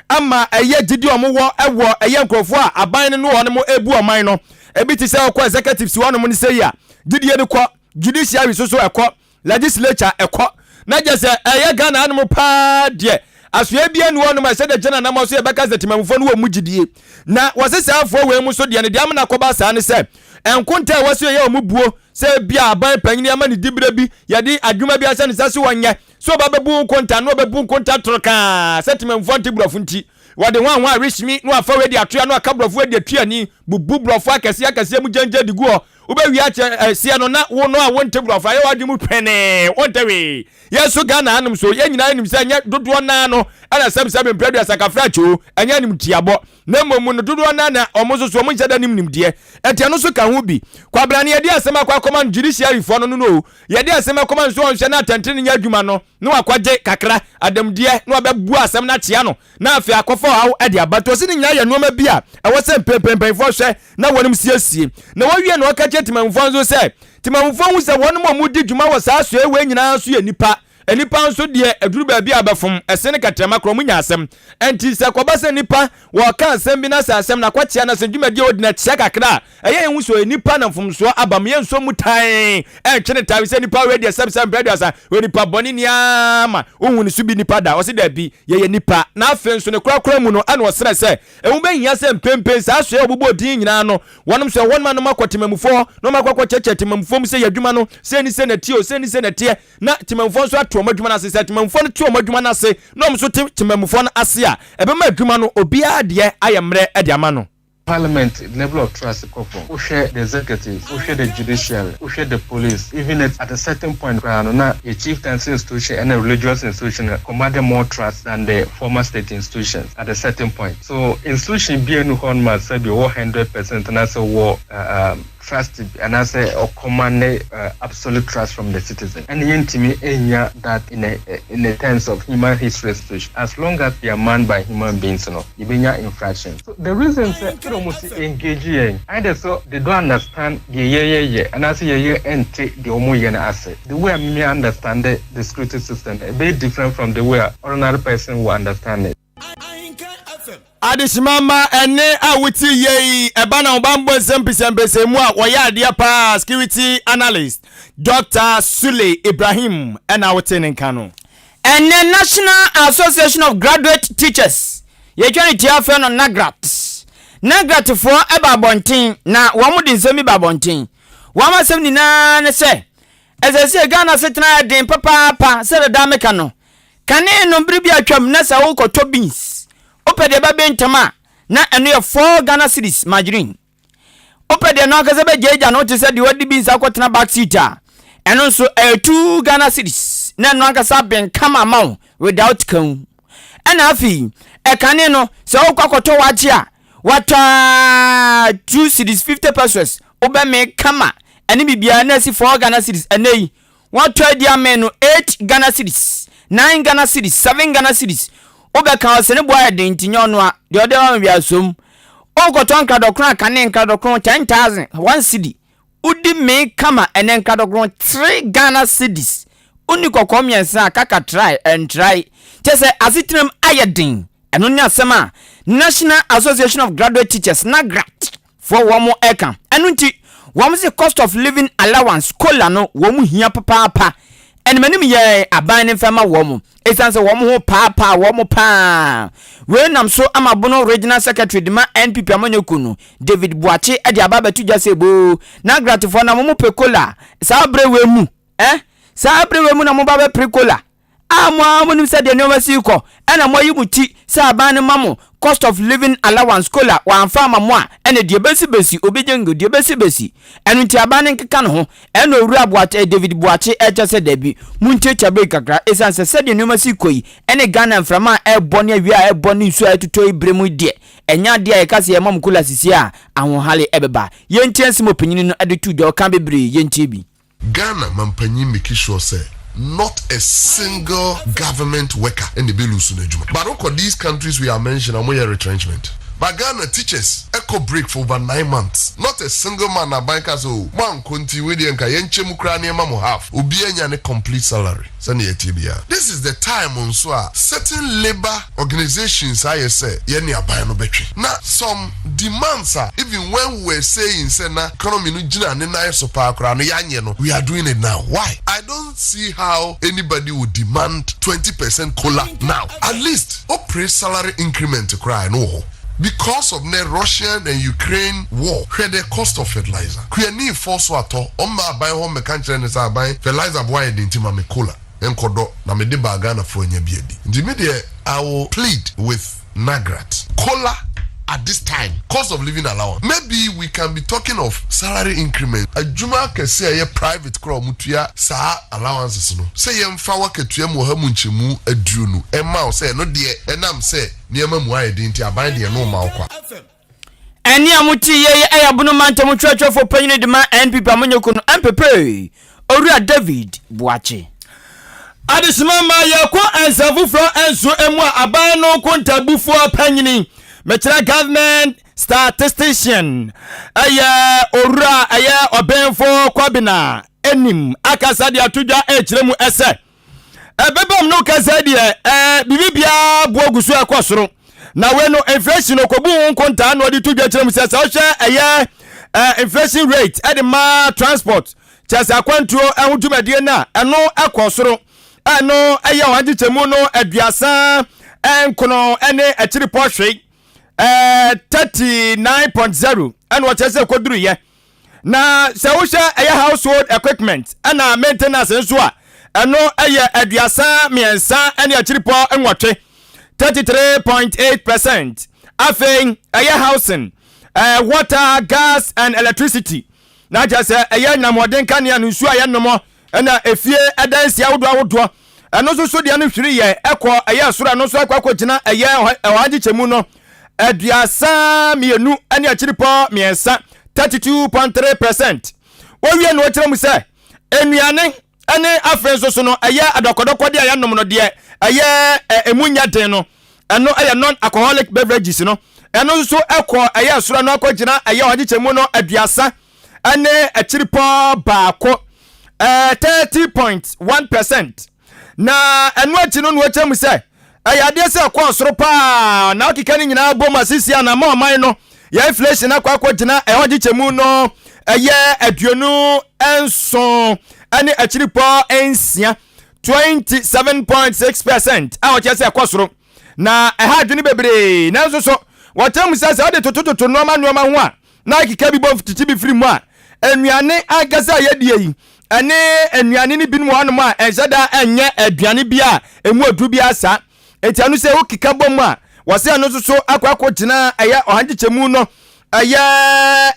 S1: ama ɛyɛ gyidie wɔn wɔ wɔ ɛyɛ nkurɔfoɔ a aban no ne wɔn ebu ɔman no. Ebi te sɛ ɔkɔ executives hɔnom no sɛ yi a gyidie no kɔ, judiciary so so ɛkɔ, Legislature ɛkɔ na gyɛ sɛ ɛyɛ Ghana hanom paa deɛ asoɛ biara nni hɔnom a ɛsɛ dɛ gyina nam so yɛbɛka sɛ temamufoɔ no wɔ mu gyidie. Na wɔse saa afoɔ wei mu nso deɛ no deɛ ama no akɔba saa ne sɛ nkonta a ɛwɔ so yɛyɛ wɔn buo sɛ ebia aban panyini ama no diberɛ bi yɛde adwuma bi ahyɛ ne nsa sɛ ɔnyɛ sɛ ɔba bɛbu nkonta na ɔbɛbu nkonta torokaa sɛ temamufoɔ nte borɔfo nti wɔde ho ahoa resimi na wafa wei de atoa na waka borɔfo adi atuani bubu borɔfo akɛseɛ akɛseɛ mu gyangyan de gu hɔ. Wobɛwie akyɛ ɛseɛ no na wo no a wonte borɔfo ayɛ w'adwene mu pɛnee, wonte hwee. Yɛn nso Ghana hanom so, yɛn nyinaa nim sɛ ɛnyɛ dodoɔ no ara no na sɛbsɛbe mprɛ aduasa kafra akyi o, ɛnyɛ animtiabɔ. Na mmom no dodoɔ no ara na wɔn nso so wɔn nhyɛ da nim nimdeɛ. Ɛnti ɛno nso ka ho bi. Kwabena no yɛde asɛm akɔ akɔma no judiciary foɔ no no no o, yɛde asɛm akɔma no sɛ ɔnhwɛ na atɛntrenee nyɛ adwuma no na wakɔgye kakra adamdeɛ na wabɛbua asɛm no akyea no na afei akɔfa ɔhaw de aba. Nti ɔse ne nyinaa yɛ nnoɔma bi a ɛwɔ sɛ mprempren mpanyinfoɔ hwɛ na wɔnom siesie. Na wɔwie no ɔka kyerɛ temammufoɔ nso sɛ, temammufoɔ hu sɛ wɔnom a wɔdi dwuma wɔ saa asoɛe wei nyinaa nso yɛ nnipa. Nnipa nso deɛ ɛduru baabi a bɛfom, ɛse ne kɛtrɛma korɔ, wɔnya asɛm. Ɛnti sɛ ɛkɔba sɛ nnipa wɔreka asɛm bi na sɛ asɛm no akɔkyea na sɛ dwumadie a wɔdi no akyea kakra a, ɛyɛ yɛn hu sɛ ɔyɛ nipa na mfomsoɔ aba mu. Yɛnsɔ mu tann ɛntwe no tawe sɛ nipa wei deɛ sɛbsɛb mprɛ aduasa, ɔyɛ nipa bɔne ni ara ma wonhu ne so bi nipa da. Ɔse daabi, yɛyɛ nnipa. Na afei nso ne korakora mu no ɛna ɔsrɛ sɛ Ɛho bɛhia sɛ mprempren saa asoɛe a wɔbobɔɔ din yi nyinaa no, wɔnom nso ɛhɔ nom anom akɔ temammufoɔ hɔ na wɔakɔ akɔkyerɛkyerɛ temammufoɔ mu sɛ yɛ adwuma no sei ne sei na ɛteɛ o, sei ne sei na ɛteɛ, na temammufoɔ nso ate wɔn adwuma no ase. Sɛ temammufoɔ no te wɔn adwuma no ase na wɔn nso te temammufoɔ no ase a, ɛbɛma adwuma no obiara deɛ ayɛ mmerɛ de ama no.
S8: Parliament level of trust kɔ fam. Wohwɛ the executive, wohwɛ the judiciary, wohwɛ the police, even at at a certain point koraa no na yɛ chieftaincy institution ɛna religious institution no commanded more trust than the former state institutions at a certain point. So institution biara nni hɔ nom a sɛbi ɔwɔ 100% anaasɛ ɔwɔ um, trust anaasɛ ɔcommande uh, absolute trust from the citizen. Ɛna yɛntumi nnya that in a, in a terms of human history institution. As long as they are manned by human beings no, yɛbɛnya infraction. So the reason sɛ sɛdeɛ wɔn si engage yɛn ayɛ dɛ sɛ they don't understand deɛ yɛyɛ yɛ anaasɛ yɛyɛ nte deɛ wɔn yɛ no ase. The way a me understand the security system no ɛbɛyɛ different from the way a ordinary person will understand it.
S1: Adehyema mma ɛnne a wote yie yi ɛba na ahobammɔ nsɛm mpɛsɛmpɛsɛ mu a wɔyɛ adeɛ paa security analyst Dr. Sule Ibrahim ɛna wote ne nka no.
S2: Ɛnnɛ National Association of Graduate Teachers, yɛtwa no tia frɛ no NAGRAT. NAGRATfoɔ ba abɔnten na wɔn de nsɛm bi ba abɔnten. Wɔn asɛm nyinaa ne sɛ, ɛsɛ sɛ Ghana asetena yɛ den papaapa sɛdeɛ daa meka no. Kane no bere bi atwam na sɛ wokɔtɔ beans, wopɛ deɛ ɛbɛben ntɛm a, na ɛno yɛ 4 Ghana cedis margarine. Wopɛ deɛ ɛno ankasa bɛgyaagya no te sɛ deɛ wɔde beans akɔtena back seat a, ɛno nso ɛyɛ 2 Ghana cedis na ɛno ankasa aben kama ama wo without kawu. Ɛna afei, ɛkane no sɛ wokɔ akɔtɔ wakye a, watɔ a 2 cedis 50 pesos wobɛmee kama ɛne biribiara na asi 4 Ghana cedis. Ɛnɛ yi, Wɔatɔ adi amee no 8 Ghana cedis, 9 Ghana cedis, 7 Ghana cedis. Wobɛka ɔse ne bo ayɛ den nti nyɛ ɔno a, deɛ ɔde ama me biara som. Wokɔtɔ nkradɔkron a kane nkradɔkron 10,000, 1 cedi. Wodi mee kama ɛnɛ nkradɔkron 3 Ghana cedis. Wonni kɔkɔɔ mmiɛnsa a kaka trae, ɛntrae. Kyerɛ sɛ asetenam ayɛ den. Ɛno ne asɛm a National Association of Graduate Teachers, NAGRAT, foɔ wɔn ɛka. Ɛno nti wɔn se cost of living allowance, COLA, no wɔn hia papaapa. Animanim yɛɛ aban no mfa ma wɔn ɛsiane sɛ wɔn ho paapaa wɔn paa. Wei nam so ama Bono Regional Secretary de ma NPP amanyɔkuo no, David Boakye de aba abɛto dwa sɛ boo, NAGRAT foɔ na wɔn pɛ COLA saa berɛ wei mu eh, saa berɛ wei mu na moba bɛpere COLA. A mo ara monim sɛdeɛ nneɛma si rekɔ, ɛna moayi mo ti sɛ aban no ma mo cost of living allowance, COLA, wɔamfa amma mo a, ɛne deɛ ɛbɛsi bɛsi, obi gye ngo, deɛ ɛbɛsi bɛsi. Ɛno nti aban no nkeka ne ho. Ɛna Owura Boakye, eh, David Boakye ɛrekyɛ sɛ dabi, montiatia break kakra, ɛsiane sɛ sɛdeɛ nneɛma si rekɔ yi, ɛne Ghana mframa a ɛrebɔ ne awia a ɛrebɔ ne nsuo a ɛretotɔ yi berɛ mu yi deɛ, ɛnyɛ adeɛ a yɛka sɛ yɛma mo COLA sesie a, ahoɔhare ɛbɛba. Yɛntie nsɛm a ɔpanyini no de too dwa, ɔka bebree, yɛntie bi.
S9: Ghana mampanyin make sure sɛ not a single government worker na ebe lose n'adwuma but wokɔ these countries we are mention a wɔn yɛ retrenchment but Ghana teachers kɔ break for over 9 months, not a single man na aban ka sɛ, oh, mo ankɔ nti wei deɛ nka yɛn kyɛ mu koraa na yɛma mo half. Obiara nya ne complete salary sɛnea ɛteɛ biara. This is the time nso a certain labour organisations ayɛ sɛ yɛne aban no bɛtwe na some demands a even when we were saying sɛ na economy no gyina ne nan so paa koraa no yɛanyɛ no, we are doing it now. Why? I don't see how anybody would demand 20% COLA now. At least wopere salary increment koraa ɛno wɔ hɔ because of nɛ Russian and Ukraine war. Hwɛ the cost of fertilizer. Kuani fɔ so atɔ ɔmma aban hɔ mmɛka nkyerɛ ne sɛ aban fertilizer bo ayɛ den nti ma me COLA nkɔdɔ na mede baa Ghanafoɔ anya bi adi. Nti me deɛ, I will plead with NAGRAT. COLA. At this time, cost of living allowance, maybe we can be talking of salary increment, adwuma akɛse a ɛyɛ private koraa a wɔtua saa allowances no, sɛ yɛmfa w'akatua mu ɔha mu nkyɛmu aduonu mma wo sɛ ɛno deɛ ɛnam sɛ nneɛma mu ayɛ den nti aban deɛ ɛno mma wo kwa.
S2: Ɛnne a mote yei yi yɛ Bono Mantam Twerɛtwerɛfoɔ Panyin de ma NPP amanyɔkuo no, MPP, Owura David Boakye.
S1: Adesima ma yɛkɔ nsa foforɔ nso mu a aban no nkontabufoɔ panyini, mekyerɛ government statistician, ɛyɛ owura ɛyɛ ɔbenfo Kwabena Anim akasa de ato dwa ɛrekyerɛ mu ɛsɛ ɛbɛbam no kasa deɛ ɛɛ biribi biara boɔ gu so ɛkɔ soro na wei no inflation okobu ho nkontaa na ɔde to dwa kyerɛ mu sɛ sɛ ɔhwɛ ɛyɛ ɛɛ inflation rate ɛde ma transport Kyerɛ sɛ akwantuo ho dwumadie no a ɛno kɔ soro, ɛno yɛ ɔha nkyekyɛmu no 39 ne akyiripɔ hwee, 39.0 ɛna ɔkyerɛ sɛ kɔduruyɛ. Na sɛ wohwɛ ɛyɛ household equipment ɛna maintenance nso a, ɛno yɛ 33 ne akyiripɔ nwɔtwe, 33.8 percent. Afei ɛyɛ housing, water, gas and electricity Na kyerɛ sɛ ɛyɛ anyinamhoɔden kanea no nsuo a yɛnom ɛna efie ɛdansi ahodoɔ ahodoɔ ɛno nso so deɛ no hwiri yɛ ɛkɔ ɛyɛ soro ɛno nso akɔ akɔgyina ɛyɛ ɔha nkyekyɛmu no 32 ɛne akyiripɔ mmiɛnsa 32.3 percent. Wɔwie no wɔkyerɛ mu sɛ nnuane ɛne afei nso so no ɛyɛ adɔkɔdɔkɔdeɛ a yɛnom no deɛ ɛyɛ ɛmu nyɛ den no ɛno ɛyɛ non alcoholic beverages no ɛno nso ɛkɔ ɛyɛ soro ɛno akɔgyina ɛyɛ ɔgyekyɛ mu no 30 ɛne akyiripɔ baako ɛɛ 30.1%. Na ɛno akyi no na wɔkyɛ mu sɛ ɛyɛ adeɛ sɛ ɛkɔɔ soro paa na akeka no nyinaa bom asisi a na ma ɔman no yɛ inflation akɔ akɔgyina ɛhɔ gyekyɛ mu no ɛyɛ 27 ɛne akyiripɔ nsia, 27.6%, a wɔkyerɛ sɛ ɛkɔ soro na ɛha adwene bebree. Nanso so wɔkyerɛ mu sɛ sɛ wɔde totototo nneɛma nneɛma ho a na akeka bi bɔ titi bi firi mu a, nnuane ankasa a yɛdie yi ɛne nnuane no binom wɔ hɔnom a ɛnhyɛ da ɛnyɛ aduane bi a ɛmu aduru bi asa enti ɛno sɛ wokeka bɔ mu a wɔsɛ ɛno nso so akɔ akɔgyina ɛyɛ ɔha nkyekyɛmu no ɛyɛ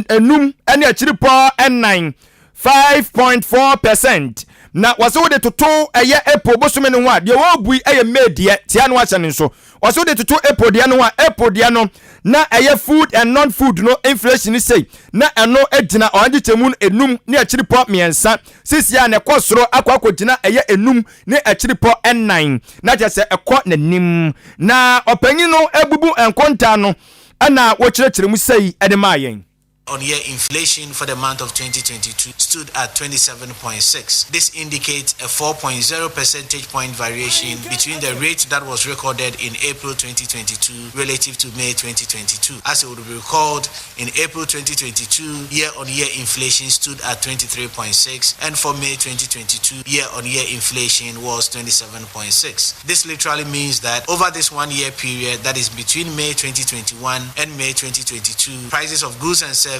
S1: enum ɛne akyiripɔ ɛnan, 5.4%. Na wɔsɛ wode toto ɛyɛ April bosome no ho a, deɛ wɔrebui ɛyɛ May deɛ tia no ahyɛ no nso, wɔsɛ wode toto April deɛ no ho a, April deɛ no na ɛyɛ food and non-food no inflation no sei na ɛno gyina ɔha nkyekyɛmu no enum ne akyiripɔ mmiɛnsa. Sisi a na ɛkɔ soro akɔ akɔgyina ɛyɛ enum ne akyiripɔ ɛnan, na kyerɛ sɛ ɛkɔ n'anim. Na ɔpanyin no abubu nkontaa no ɛna wɔkyerɛkyerɛ mu sei ɛde maa yɛn.
S10: On year inflation for the month of 2022 stood at 27.6. This indicates a 4.0 percentage point variation between the rate that was recorded in April 2022 relative to May 2022. As it would be recalled, in April 2022, year on year inflation stood at 23.6, and for May 2022, year on year inflation was 27.6. This literally means that over this 1 year period, that is between May 2021 and May 2022, prices of goods and services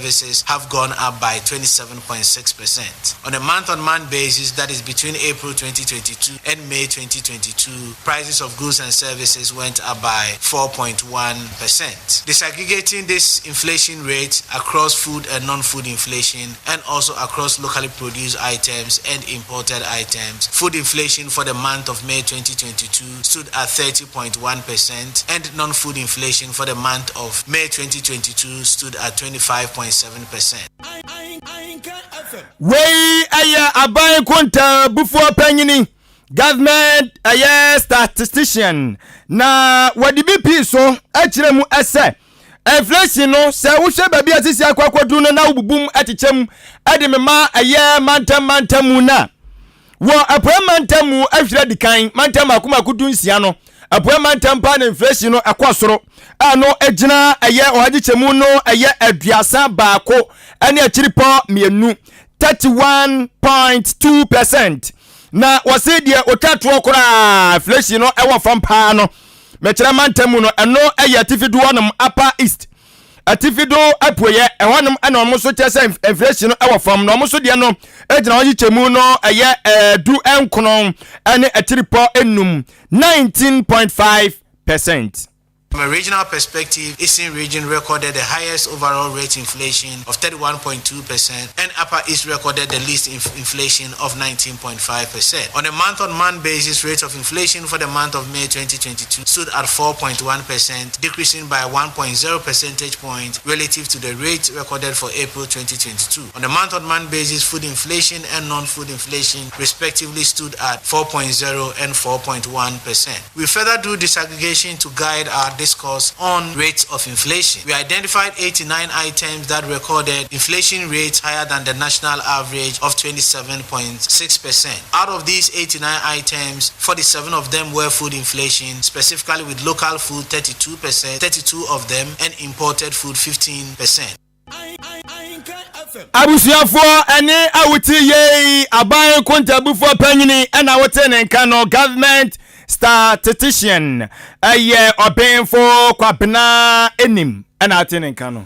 S10: have gone up by 27.6%. On a month on month basis, that is between April 2022 and May 2022, prices of goods and services went up by 4.1%. Disaggregating this inflation rate across food and non food inflation and also across locally produced items and imported items, food inflation for the month of May 2022 stood at 30.1% and non food inflation for the month of May 2022 stood at 25.7%.
S1: Wei ɛyɛ aban kontabufoɔ panyini, government ɛyɛ statistician, na wɔde bi pii so akyerɛ mu ɛsɛ inflation no sɛ wohwɛ baabi a sisi akɔ akɔduru no na wobubum ɛkyekyɛ mu ɛde mema ɛyɛ mantam mantam mu na wɔ apuɛ mantam mu ahwere di kan mantam mako mako 16 no, apuɛ mantam paa na inflation no ɛkɔ soro a no gyina ɛyɛ ɔha nkyekyɛmu no ɛyɛ 31 ɛne akyiripɔ mmienu, 31.2%. Na wɔse deɛ otwa toɔ koraa inflation no ɛwɔ fam paa no, mɛkyerɛ mantam mu no, ɛno ɛyɛ atifi do hɔnom, Upper East, atifi do apueyɛ ɛhɔnom, ɛna ɔmo nso kyerɛ sɛ inflation no ɛwɔ fam na ɔmo nso deɛ no egyina hɔ kyekyɛmu no ɛyɛ 19 ɛne akyiripɔ enum, 19.5%.
S10: From a regional perspective, Eastern region recorded the highest overall rate inflation of 31.2% and Upper East recorded the least inf inflation of 19.5%. On a month-on-month basis, rate of inflation for the month of May 2022 stood at 4.1%, decreasing by 1.0 percentage point relative to the rate recorded for April 2022. On a month-on-month basis, food inflation and non-food inflation respectively stood at 4.0 and 4.1%. We further do disaggregation to guide our discourse on rates of inflation. We identified 89 items that recorded inflation rates higher than the national average of 27.6%. Out of these 89 items, 47 of them were food inflation, specifically with local food 32%, 32 of them, and imported food 15%.
S1: Abusuafoɔ ɛne a wote yei aban kontabufoɔ panyini ɛna wote ne nka no government statistician ɛyɛ ɔbenfo Kwabena Enim ɛna wote ne nka no.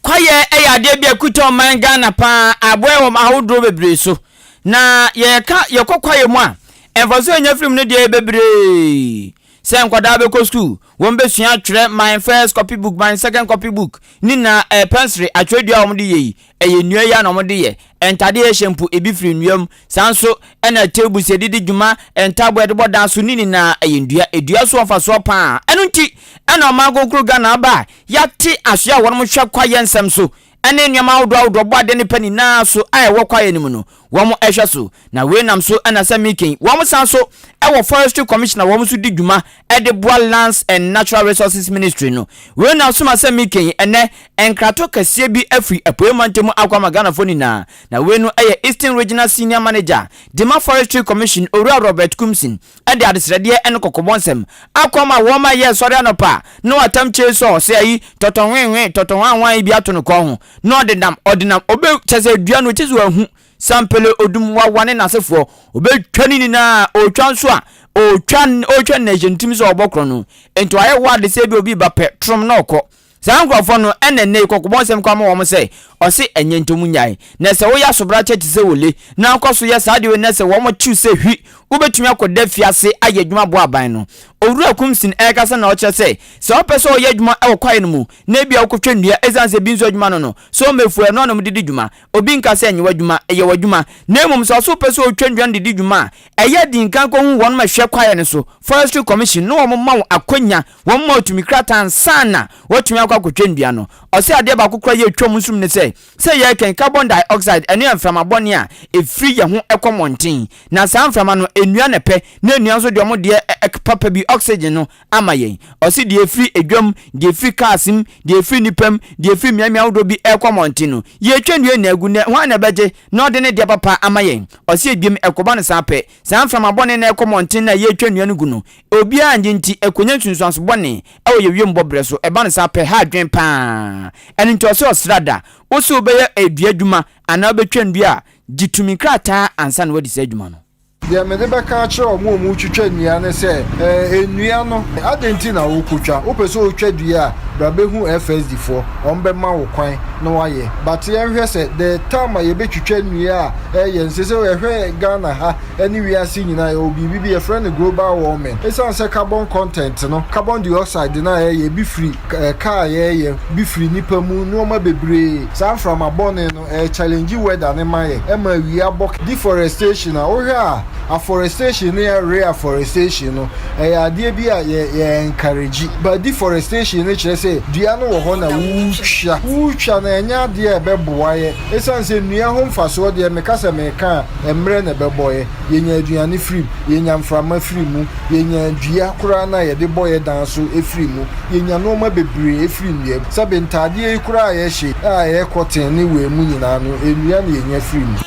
S2: Kwaeɛ yɛ adeɛ bi a ɛkuta ɔman Ghana paa, aboa wɔ ahodoɔ bebree so. Na yɛka yɛkɔ kwaeɛ mu a, mfasoɔ a yɛnya firi mu no deɛ bebree. Sɛ nkwadaa bɛkɔ sukuu, wɔn bɛsua atwerɛ my first copy book, my second copy book, ne nyinaa ɛyɛ pɛnsere, atwerɛdua a wɔde yɛ yi, ɛyɛ nnua yi a na wɔde yɛ. Ntadeɛ a yɛhyɛ mpo, ebi firi nnua mu. Saa nso na tables a yɛde di dwuma, ntaaboo a yɛde bɔ dan so, ne nyinaa ɛyɛ nnua. Dua so wɔ mfasoɔ pa ara. Ɛno nti na ɔman kronkron Ghana aba a yɛate asoɛ a wɔn hwɛ kwaeɛ nsɛm so ne nneɛma ahodoɔ ahodoɔ bɔ adeɛ nnipa nyinaa so a ɛwɔ kwaeɛ no mu no, wɔn hwɛ so. Na wei nam so na sɛ meeking wɔn san so wɔ Forestry Commission a wɔn nso di dwuma de boa Lands and Natural Resources Ministry no. Wei nam so ma sɛ meeking ɛnɛ nkrato kɛseɛ bi afiri Apueɛ Mantam mu akɔ ama Ghanafoɔ nyinaa. Na wei no yɛ Eastern Regional Senior Manager de ma Forestry Commission Owura Robert Kumsin de adesrɛdeɛ ne kɔkɔbɔ nsɛm akɔ ama wɔn a yɛ sɔre anɔpa na watam chainsaw sɛ ayi tɔtɔhwenhwen tɔtɔhwanhwan yi bi ato no kɔn ho na ɔde nam ɔde nam ɔbɛ kyɛ sɛ dua no kyɛ sɛ wahu sampele odum wawa ne n'asefoɔ ɔbɛtwa ne nyinaa ɔtwa nso a ɔtwa ɔtwa ne hyɛ ntim sɛ ɔbɔ korɔ no nti wayɛ wɔ ade sɛ bi obi ba pɛ trom na ɔkɔ Saa nkurɔfoɔ no na nnɛ yi kɔkɔbɔ nsɛm kɔ ama wɔn sɛ, ɔse ɛnyɛ nti wɔn nnyae. Na sɛ woyɛ asobrakyɛ te sɛ wole, na wokɔ so yɛ saa adeɛ wei na sɛ wɔn kye wo sɛ hwi, wobɛtumi akɔda afiase ayɛ adwuma aboa aban no. Owura Kumsin ɛrekasa na ɔkyerɛ sɛ, sɛ wopɛ sɛ ɔyɛ adwuma wɔ kwaeɛ no mu, na ebia wokɔtwa nnua ɛsiane sɛ bi nso adwuma no no, sɛ ɔmmɛfua ɛno a na wɔde di dwuma. Obi nka sɛ ɛnyɛ w'adwuma, ɛyɛ w'adwuma. Na mmom sɛ ɔse wopɛ sɛ ɔtwa nnua no de di dwuma a, ɛyɛ di nkan kɔhu wɔn a ɛhwɛ kwaeɛ no so, Forestry Commission, na wɔn ma wo akwanya, wɔn ma wo tumi krataa ansa na woatumi akɔ akɔtwa nnua no. Ɔse adeɛ baako koraa yɛ ɛtwa mu nso mu ne sɛ, sɛ yɛrekɛn carbon dioxide, ɛno yɛ mframa bɔne a ɛfiri yɛn ho kɔ mmɔnten. Na saa mframa no, nnua na ɛpɛ, na nnua nso deɛ wɔn deɛ papa bi, oxygen no, ama yɛn. Ɔse deɛ ɛfiri edwam, deɛ ɛfiri cars mu, deɛ ɛfiri nnipa mu, deɛ ɛfiri mmeammea ahodoɔ bi ɛrekɔ mmɔnten no, yɛretwa nnua nyinaa agu, na hwan na ɛbɛgye na ɔde ne deɛ papa ama yɛn? Ɔse ebiem, ɛkɔba no saa pɛ, saa mframa bɔne no a ɛrekɔ mmɔnten no a yɛretwa nnua no gu no, obiara nnye nti, ɛkɔnya nsunsuanso bɔne wɔ yɛn wiem bɔberɛ so. Ɛba no saa pɛ, ɛha adwene pa ara. Ɛno nti ɔse ɔsra da, wo se wobɛyɛ dua adwuma anaa wobɛtwa nnua a, gye tumi krataa ansa na woadi saa adwuma no.
S11: Deɛ mede bɛka akyerɛ wɔn a wɔretwitwa nnua ne sɛ, Ɛɛ, nnua no, adɛn nti na worekɔtwa? Wopɛ sɛ wotwa dua a, bra bɛhu FSD foɔ, wɔbɛma wo kwan na woayɛ. But yɛnhwɛ sɛ, the time a yɛbɛtwitwa nnua a ɛyɛ no, seesei yɛhwɛ Ghana ha ne wiase nyinaa, yɛwɔ biribi bi, yɛfrɛ no global warming. Ɛsiane sɛ carbon content no, carbon dioxide no a ɛyɛ, bi firi car a yɛyɛ, bi firi nnipa mu, nneɛma bebree, saa mframa bɔne no, Ɛyɛ challenge weather no ma yɛ, ɛma awia bɔ. Deforestation a, wohwɛ a afforestation ne reafforestation no, ɛyɛ adeɛ bi a yɛ yɛ encourage. But deforestation no kyerɛ sɛ dua no wɔ hɔ na wotwa. Wotwa no ɛnyɛ adeɛ a ɛbɛboa yɛ. Ɛsiane sɛ nnua ho mfasoɔ deɛ meka sɛ meka a, mmerɛ na ɛbɛbɔ yɛ. Yɛnya aduane firi mu, yɛnya mframa firi mu, yɛnya dua koraa no a yɛde bɔ yɛ dan so firi mu, yɛnya nnoɔma bebree firi nnua mu. Sɛbe ntaadeɛ yi koraa a yɛhyɛ yi a ɛyɛ kɔten ne wei mu nyinaa no, nnua na yɛnya firi mu.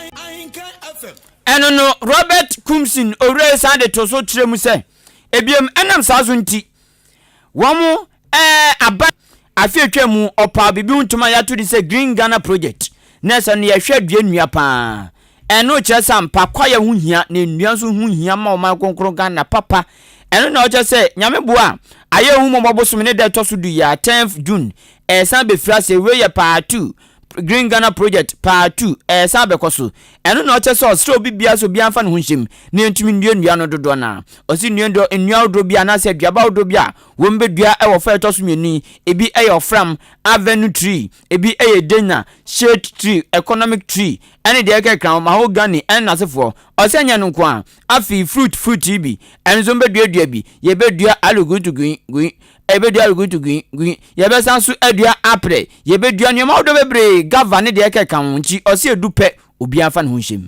S2: Ɛno no, Robert Kumsin owura yi san de too so kyerɛ mu sɛ, Ebiem, ɛnam saa so nti, wɔn ɛɛ aban afe a atwam mu ɔpaw biribi ho ntoma a yɛato din sɛ Green Ghana Project na ɛsɛ no yɛhwɛ dua nnua paa. Ɛno kyerɛ sɛ ampa kwaeɛ ho hia na nnua nso ho hia ma ɔman kronkron Ghana papa. Ɛno na ɔkyerɛ sɛ Nyame boa a ayɛ ahummɔbɔ bosome ne da ɛtɔ so du yi a 10th June ɛsan bɛfiri aseɛ. Wei yɛ part 2. Green Ghana Project Part 2 ɛresan abɛkɔ so. Ɛno na ɔkyɛ sɛ ɔsrɛ obi biara sɛ obiara mfa ne ho nhyɛ mu na yɛntumi nnua nnua no dodoɔ no ara. Ɔse nnua nnua nnua ahodoɔ bi anaasɛ aduaba ahodoɔ bi a wɔbɛdua wɔ fa a ɛtɔ so mmienu yi, ebi yɛ ɔfram, avenue tree, ebi yɛ denya, shade tree, economic tree, ɛne deɛ ɛkeka ho, mahogany ɛne n'asefoɔ. Ɔse ɛnyɛ ɛno nko ara, afei fruit fruit yi bi, ɛno nso wɔbɛduadua bi, yɛbɛdua aluguntugui, gui, Yɛbɛdua aluguntugui, gui, yɛbɛsan nso adua aprɛ, yɛbɛdua nneɛma ahodoɔ bebree, gava ne deɛ ɛkeka ho, nti ɔse ɛdu pɛ, obiara mfa ne ho nhyɛ mu.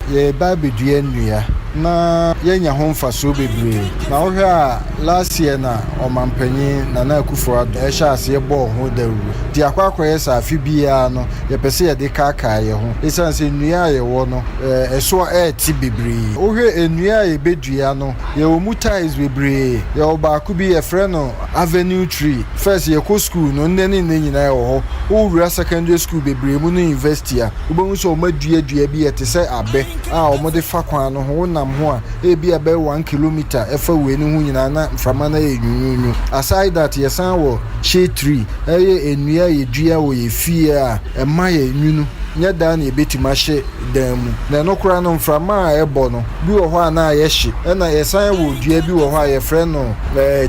S11: Yɛreba abɛdua nnua na yɛanya ho mfasoɔ bebree. Na wohwɛ a last year na Ɔmanpanyin Nana Akufo Addo hyɛɛ aseɛ bɔɔ ho dawuro. Nti akɔ akɔyɛ sɛ afe biara no yɛpɛ sɛ yɛde kaakaa yɛn ho. Ɛsiane sɛ nnua a yɛwɔ no ɛso rete bebree. Wohwɛ nnua a yɛbɛdua no, yɛwɔ mu types bebree. Yɛwɔ baako bi yɛfrɛ no Avenue tree. First yɛkɔ school no, nnɛ ne nnɛ nyinaa ɛwɔ hɔ. Wowura secondary school bebree mu ne university a, wobɛhu sɛ wɔadua dua bi ɛte sɛ abɛ a wɔde fa kwan no ho. Wonam ho a, ebia ɛbɛyɛ one kilometre ɛfa wei no ho nyinaa na mframa no ayɛ nwunwunwu. Aside that, yɛsan wɔ shade tree, ɛyɛ nnua a yɛdua wɔ yɛn fie a ɛma yɛ nwunu. Nyɛ daa na yɛbɛtumi ahyɛ dan mu. Na ɛno koraa no, mframa a ɛbɔ no, bi wɔ hɔ a na ayɛ hye. Ɛna yɛsan wɔ dua bi wɔ hɔ a yɛfrɛ no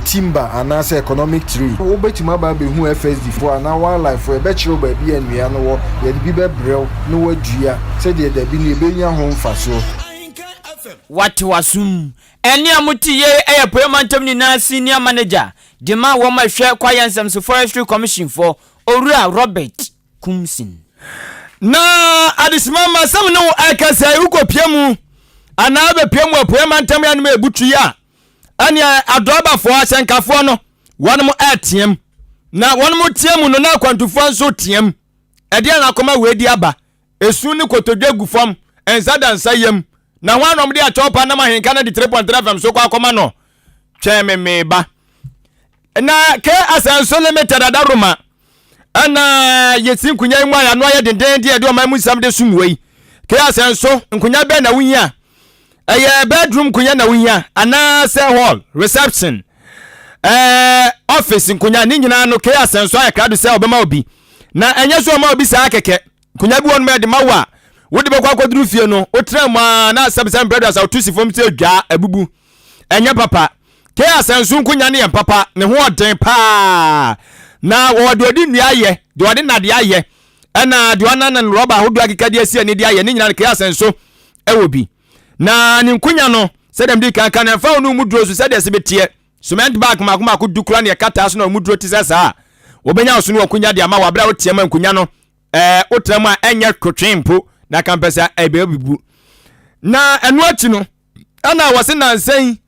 S11: timber anaasɛ economic tree. Wobɛtumi aba abɛhu FSD foɔ anaa wildlife foɔ, yɛbɛkyerɛ wo baabi a nnua no wɔ, yɛde bi bɛbrɛ wo na woadua sɛdeɛ dabi no yɛbɛnya ho mfasoɔ.
S2: Wate w'asom. Ɛnne a mote yei yɛ Apueɛ Mantam nyinaa Senior Manager de ma wɔn a ɛhwɛ Kwaeɛ Nsɛm so Forestry Commission foɔ, Owura Robert Kumsin.
S1: Na adesima ma sɛm ne wo ɛkasa yi wokɔpia mu anaa bɛpia mu apueɛ mantam yɛ anom ɛbutu yi a ɛneɛ adɔbafoɔ ahyɛnkafoɔ no wɔnom ɛteam na wɔnom team no na akwantufoɔ nso team ɛdeɛ na akɔma wei di aba esu ne kotodwe gu fam nsa da nsa yam na ho anom de akyɛw pa nam ahenka no de 3.3 fm so kɔ akɔma no twɛn me meba Na K Asɛnso Limited Adaworoma ɛna yɛsi nkonya yi mu a yɛano ayɛ denden de yɛde ɔman mu nsɛm de som wei. K Asɛnso, nkonya bɛn na wohia? Ɛyɛ bedroom nkonya na wohia anaasɛ hall, reception, ɛɛ office nkonya ne nyinaa no K Asɛnso ayɛ krado sɛ ɔbɛma obi. Na ɛnyɛ sɛ ɔma obi saa kɛkɛ. Nkonnwa bi wɔ nom a yɛde ma wo a, wode bɛkɔ akɔduru fie no, wotra mu ara na sɛbsɛ mprɛ aduasa wotu si fam sɛ dwaa abubu. Ɛnyɛ papa. Kei asɛnso nkonnwa no yɛ papa, ne ho ɔden paa. Na wɔwɔ deɛ ɔde nnua ayɛ, deɛ ɔde nnadeɛ ayɛ, ɛna deɛ ɔnanan rɔba ahodoɔ akeka de asi ani de ayɛ, ne nyinaa no kei asɛnso ɛwɔ bi. Na ne nkonnwa no, sɛdeɛ mede kan ka no, ɛmfa wo ne wo mu duro so sɛdeɛ ɛsɛ bɛteɛ. Cement bag mmaako mmaako du koraa na ɛkataa so na wɔn mu duro te sɛ saa a, wɔbɛnya wo so ne wɔn nkonya de ama wo abere a woteɛ ma nkonya no ɛɛ wotra mu a ɛnyɛ kotwee mpo na kampɛ sɛ ɛbɛbubu. Na ɛno akyi no ɛna wɔse nansa yi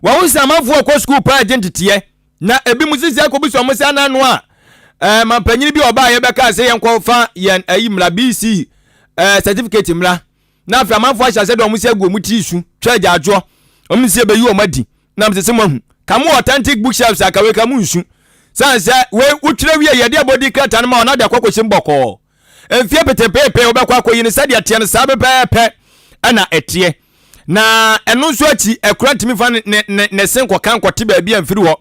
S1: wɔn sɛ amanfoɔ kɔ sukuu paa gye nteteɛ na ebi mu sisi akɔbisa wɔn sɛ anano a ɛɛ mampanyini bi a ɔbaa yɛbɛka sɛ yɛnkɔfa yɛn ayi mmra BC ɛɛ certificate mmra Na afei amanfoɔ ahyɛ aseɛ de wɔn nsa agu wɔn tiri su twa agyaadwoɔ. Wɔn nsa bɛyi wɔn adi. Nam sɛ sɛ moahu. Ka mo authentic bookshelves a ka wei ka mo nsu. Sane sɛ wei wotwerɛ wie yɛde abɔdi krataa no ma wo na de akɔ akɔhyɛ mu bɔkɔɔ. Mfie petepeepe wobɛkɔ akɔyi no sɛdeɛ ɛteɛ no saa pɛpɛɛpɛ ɛna ɛteɛ. Na ɛno nso akyi ɛkora ntumi fa ne ne ne se nkɔka nkɔte baabi a mfiri hɔ.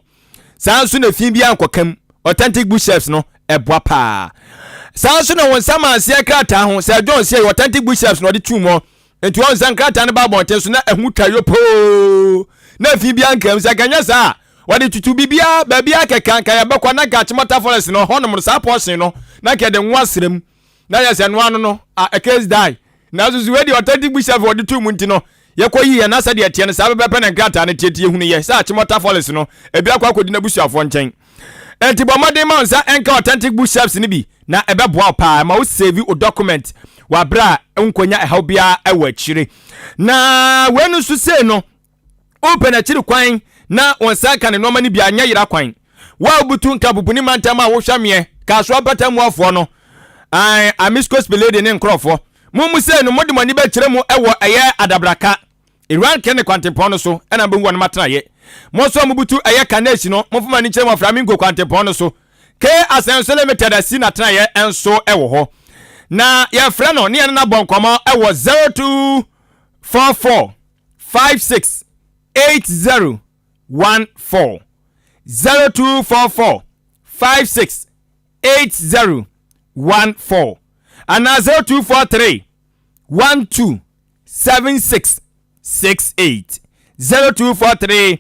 S1: Saa nso na fi biara nkɔka mu. Authentic bookshelves no ɛboa paa. Saa nso na wɔn nsa ma aseɛ krataa ho sɛ John sɛ authentic bookshelves na ɔde tuu mu. Nti wɔn nsa nkrataa no ba abɔnten so na ɛho twa yopoo na fi biara nka mu. Sɛ nka saa a wɔde tutu biribiara baabiara kɛkɛ nka yɛbɛkɔ na nka Achimota forest no hɔnom no saa portion no na nka yɛde ngo asra mu na yɛ sɛ noa no no a case die. Nanso so wei deɛ authentic bookshelf wɔde tuu mu nti no Yɛkɔ yi yɛn na sɛdeɛ ɛteɛ no saa pɛpɛɛpɛ na nkrataa no teɛ nti yɛhunu yɛ sɛ Achimota Forest no ebi akɔ akɔdi n'abusuafoɔ nkyɛn. Enti bɔ mmɔden ma wo nsa nka authentic bookshelves no bi na ɛbɛboa wo paa ma wo save wo document wɔ aberɛ a wonkɔnya ɛhaw biara wɔ akyire. Na wei no nso sei no wopɛ n'akyiri kwan na wo nsa ka ne nneɛma no bi a nyɛ yera kwan. Wo a wobutu nka bubuni mantam a wohwɛ meɛ Kasoa mpatamuafoɔ no, Amisco Spiledi ne nkorɔfoɔ. Mo mu sei no, mode mo ani bɛkyerɛ mu wɔ ɛyɛ adabraka, Iran Kene kwantempɔn no so, ɛna mobɛhu wɔn atenaeɛ. Mo nso a mobutu ɛyɛ Kanesh no, momfa mo ani nkyerɛ mu wɔ Flamingo kwantempɔn no so. K Asɛnso Limited asi n'atenaeɛ nso wɔ hɔ. Na yɛfrɛ no ne yɛne no abɔ nkɔmmɔ wɔ 0244 56 80 14. 0244 56 80. 1 4 anaa 0243 1 2 7 6 6 8 0243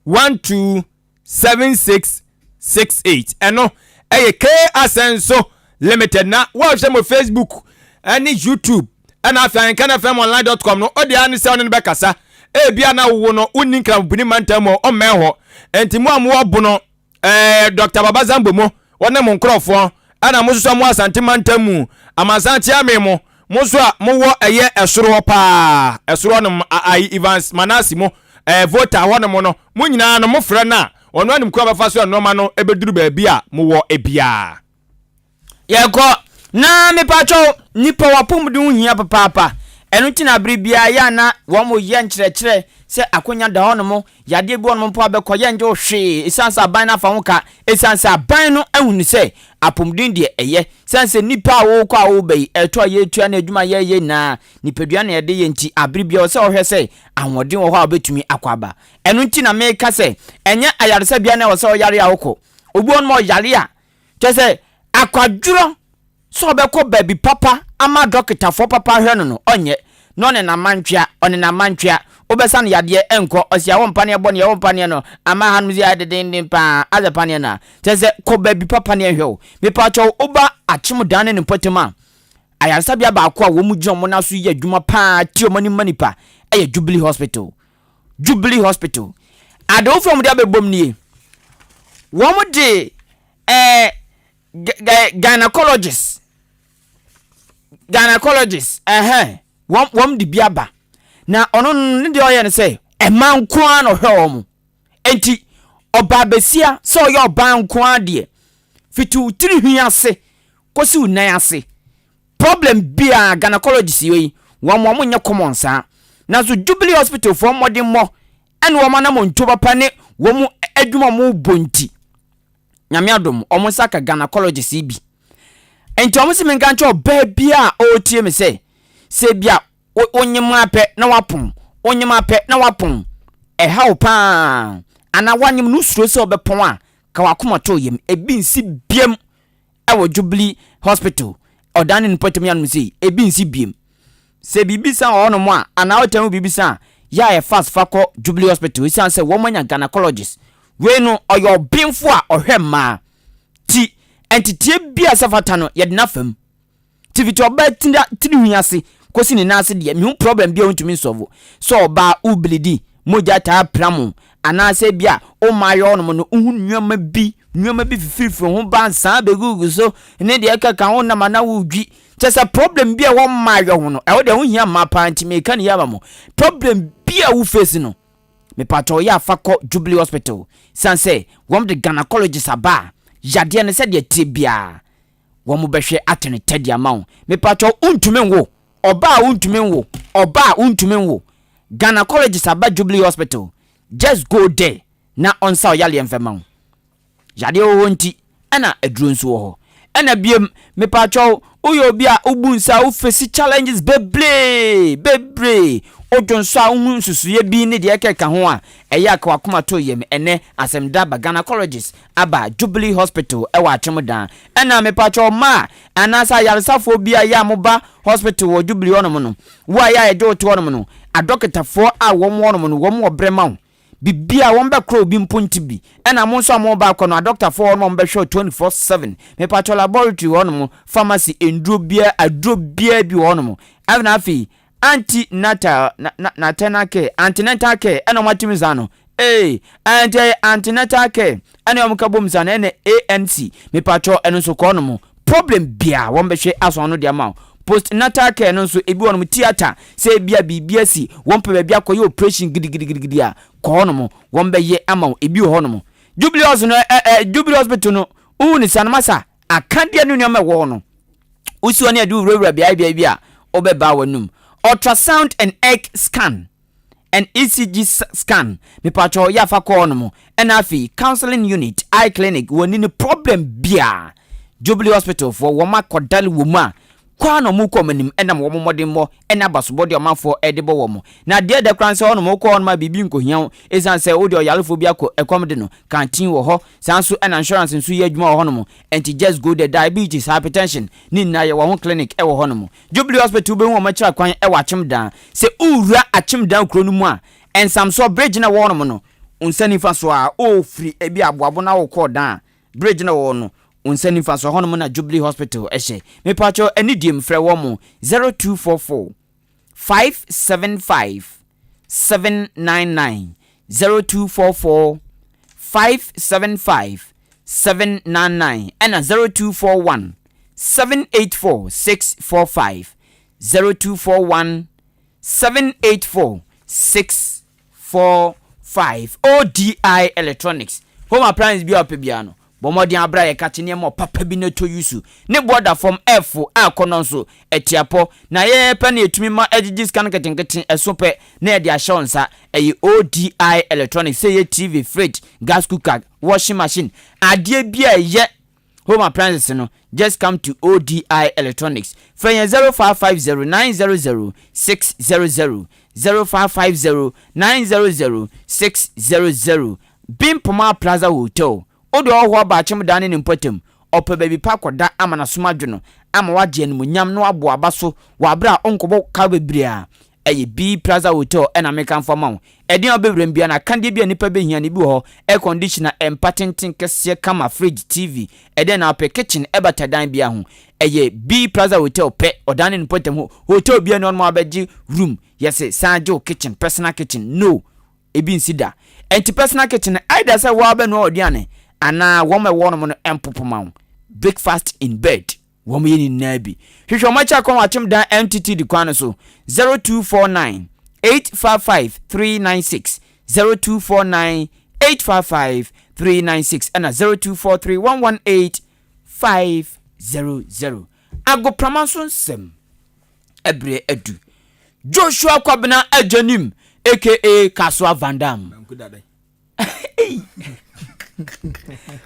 S1: 1 2 7668 ɛno ɛyɛ K Asɛnso Limited na wɔhwɛ mo Facebook ɛne YouTube ɛna afei ahenkanfmonline.com no ɔde ara ne sɛ ɔne no bɛkasa ebia na wowo no wonni nkramopini mantam mu ɔmmɛn hɔ nti mo a mowɔ bono ɛɛ Dr. Baba Zambo mo wɔne mo nkorɔfoɔ ɛna mo nso mo Asante mantam mu amansan kyeame mo mo nso a mowɔ ɛyɛ ɛsoro hɔ paa ɛsoro hɔ nom ayi Evans Manase mo ɛɛ Volta hɔ nom no mo nyinaa no mofrɛ no a ɔno anim kwan a ɔbɛfa so a nnoɔma no bɛduru baabi a mowɔ biara.
S2: Yɛkɔ na mepakyɛw nipa wapɔmuden ho hia papaapa ɛno nti na bere biara yɛ a na wɔn yɛ nkyerɛkyerɛ sɛ akonya da hɔ nom yadeɛ bi wɔ nom mpo a bɛkɔ yɛngye wo hwee ɛsiane sɛ aban no afa ho ka ɛsiane sɛ aban no ahunu sɛ apɔmuden deɛ ɛyɛ sɛne sɛ nipa a wokɔ a woba yi ɛtɔ a yɛtua ne adwuma yɛyɛ nyinaa nipadua na yɛde yɛ nti abere biara ɔsɛ ɔhwɛ sɛ ahoɔden wɔ hɔ a wobɛtumi akɔ aba Ɛno nti na meka sɛ, ɛnyɛ ayaresabea na ɛwɔ sɛ ɔyare a wokɔ. Obi wɔ hɔnom a ɔyare a, kyerɛ sɛ akwadworɔ sɛ ɔbɛkɔ baabi papa ama dɔketafoɔ papa ahwɛ no no, ɔnyɛ. Na ɔnenam mantwea, ɔnenam mantwea. Wobɛsa no yadeɛ, ɛnkɔ. Ɔse yɛawɔ mpaneɛ bɔ no, yɛwɔ mpaneɛ no, ama hanom sɛ ayɛ dedenden paa, asɛ paneɛ no a. Kyerɛ sɛ kɔ baabi papa na ɛnhwɛ wo. Mepakyɛw, woba Akyem Dan ne ne mpɔtam a, ayaresabea baako a wɔgyina wɔn nan so yɛ adwuma paa, te wɔn anim ma nipa, ɛyɛ Jubilee Hospital. Jubilee Hospital. Ade foforɔ a wɔde abɛbom nie. Wɔde ɛɛ gynecologist gynecologist ɛhɛn wɔn wɔn de bi aba. Na ɔno no ne deɛ ɔyɛ no sɛ mmaa nko ara na ɔhwɛ wɔn. Enti ɔbaa besia sɛ ɔyɛ ɔbaa nko ara deɛ fiti wo tiri hwi ase kɔsi wo nan ase Problem biaa gynecologist wei wɔn wɔn nyɛ common saa. Nanso Jubilee hospital foɔ mmɔdenmɔ ɛne wɔn anamontuo papa ne wɔn adwuma wɔn bɔ nti Nyame adom wɔn nsa ka gynecologist yi bi. Nti wɔn se menka nkyerɛ ɔbaa biaa a ɔretie me sɛ sɛ bia wonyem ara pɛ na wapɔn, wonyem ara pɛ na wapɔn, ɛha wo paa anaa wanyem no wosuro sɛ ɔbɛpɔn a ka wakoma to yam ebi nsi biam wɔ Jubilee Hospital, ɔdan ne mpɔtam yanom sei, ebi nsi biem. Sɛ biribi san wɔ hɔnom a, anaa wotaa hu biribi san a, yɛ a yɛ fast fa kɔ Jubilee Hospital esiane sɛ wɔn anya gynecologist. Wei no, ɔyɛ ɔbenfo a ɔhwɛ mmaa. Ti, nteteɛ bi a ɛsɛ fata no, yɛde no afa mu. Nti fiti ɔbaa tiri tirinwi ase kɔsi ne nan ase deɛ mehu problem bi a ɔntumi nsɔvo. Sɛ ɔbaa wo bleedi, mogya taa pira mo, anaasɛ bi a wo mmaayɛ hɔ nom no wohu nnoɔma bi, nnoɔma bi fifirifiri ho ba nsaa bɛgugu so ne deɛ ɛkeka ho nam anaa wodwi. Kyerɛ sɛ problem bi a ɛwɔ mmaayɛ ho no, ɛhɔ deɛ ɛho hia mmaa paa nti meka ne yie ama mo. Problem bi a wo face no, mepakyɛw yɛ a fa kɔ Jubilee Hospital. Siane sɛ wɔn de gynecologist aba a, yadeɛ no sɛdeɛ ɛteɛ biara wɔn bɛhwɛ atene tɛdi ama wo. Mepakyɛw wontumi nwo ɔbaa a wontumi nwo ɔbaa a wontumi nwo. Gynecologist aba Jubilee Hospital just go there na ɔnsa wo yareɛ mfɛma wo. Yadeɛ wɔ hɔ nti ɛna aduro nso wɔ hɔ. Ɛna biem mepakyɛw woyɛ obi a wobu nsa a wo face challenges bebree bebree wodwo nso a wohu nsusuiɛ bi ne deɛ ɛkeka ho a ɛyɛ a ka wakoma to yam ɛnɛ asɛm da ba gynecologist aba Jubilee Hospital wɔ Akyem Dan. Ɛna mepakyɛw mmaa anaasɛ ayaresafoɔ bi a yɛ a moba hospital wɔ Jubilee hɔnom no, wo a yɛ a yɛgye wo to hɔnom no, adɔkotafoɔ a wɔn wɔ hɔnom no, wɔn wɔ berɛ ma wo. Biribiara, wɔn bɛkorɔ obi mpo nte bi. Ɛna mo nso a moba akɔ no, adɔkotafoɔ wɔ hɔnom a wɔbɛhwɛ wo 24/7. Mepakyɛw laboratory wɔ hɔnom, pharmacy, nnuro biara, aduro biara bi wɔ hɔnom. Ɛna afei, Anti natal na na naternal care antenatal care ɛna wɔn atumi saa no ee ɛnti ɛyɛ antenatal care ɛna wɔn ka bom saa no ɛna ANC mipatwɔ ɛno nso kɔɔ no mo problem bia wɔn bɛhwɛ aso ano de ama wo postnatal care no nso ebi wɔ nom theatre sɛ ebi a biribi asi wɔn pɛ baabi akɔyɛ operation gidigidigidi a kɔɔ no mo wɔn bɛyɛ ama wo ebi wɔ hɔ nom Jubilee hospital no ɛ ɛ Jubilee hospital no wohu ne saa no masa akadeɛ ne nneɛma ɛwɔ hɔ no Wosi hɔ ne ɛde wo wurawura beae beae bi a wobɛbaa w'anum. Ultrasound and egg scan and ECG scan mepatwɔ yɛ afa kɔ hɔ nom. Ɛna afei counseling unit, eye clinic wɔ ni no problem biaa Jubilee hospital foɔ wɔn akɔdale wɔ mu a. Kɔ ara na wɔrekɔ wɔn anim ɛnam wɔn mmɔdemmɔ ne abasobɔdeɛ a ɔmanfoɔ de bɔ wɔn. Na deɛ ɛdɛ koraa ne sɛ hɔnom wokɔ hɔnom a biribi nkɔhia wo ɛsiane sɛ wode ɔyarefoɔ bi akɔ ɛkɔm de no, canteen wɔ hɔ. Saa nso na insurance nso yɛ adwuma wɔ hɔnom. Ɛnti just go there, diabetes, hypertension ne nyinaa yɛwɔ ho clinic wɔ hɔnom. Jubilee Hospital wobɛhu wɔn akyira kwan wɔ Akyemdan. Sɛ worewura Akyemdan kuro no mu a, Nsamsoɔ bridge no a ɛwɔ hɔnom no, wo nsa nifa so a, worefiri ebi Aboabo na worekɔ Ɔdan a, bridge no a ɛwɔ hɔ no, wo nsa nifa so, ɛhɔnom na Jubilee Hospital hyɛ. Mepakyɛw, anidiem, frɛ wɔn 0244 575 799, 0244 575 799, ɛna 0241 784 645, 0241 784 645. ODI Electronics, home appliance bi a wopɛ biara no, bɔ mmɔden ara bra yɛka kye nneɛma ɔpapa bi na tɔ yusu. Ne boɔ da fam, ɛfo, akɔnnɔ nso, atiapɔ, na yɛpɛ na yɛtumi ma ɛgyegye sika no nketenkete, ɛso pɛ na yɛde ahyɛ wo nsa. Ɛyɛ ODI Electronics, sɛ ɛyɛ TV, fridge, gas cooker, washing machine, adeɛ bi a ɛyɛ Home appliances no, just come to ODI Electronics. Frɛ yɛn 0550 900 600, 0550 900 600. Bimpoma Plaza Hotel. Wode ɔhɔhoɔ aba Akyem Dan ne ne mpɔtam, ɔpɛ baabi pa akɔda ama n'asom adwo no, ama wagye animuonyam na wabɔ aba so wɔ aberɛ a ɔnkɔbɔ ka bebree a, Ɛyɛ Bee Plaza Hotel na mekamfo ama wo. Ɛden a wobɛwura mu biara no, akadeɛ bi a nnipa bɛhia no bi wɔ hɔ, air conditioner, mpa tenten kɛseɛ kama, fridge, TV, ɛdɛn na wopɛ, kitchen ɛbata dan biara ho. Ɛyɛ Bee Plaza Hotel pɛ, ɔdan ne ne mpɔtam hɔ. Hotel biara nni hɔ nom a wobɛgye room, yɛse san gye wo kitchen, personal kitchen, no, ebi nsi da. Ɛnti personal kitchen no, either sɛ woa wobɛnoa w'aduane anaa wɔn a ɛwɔ hɔnom no mpopo ma wo. Breakfast in bed. Wɔn yɛ ne nyinaa bi. Hwehwɛ wɔn akyi akwan wɔ Akyem Dan MTTD kwan no so, 0249 855 396, 0249 855 396 ɛna 0243 118 500. Agoprama nso nsɛm ɛberɛ adu. Joshua Kwabena Agyanim aka Kasoa Van Dam.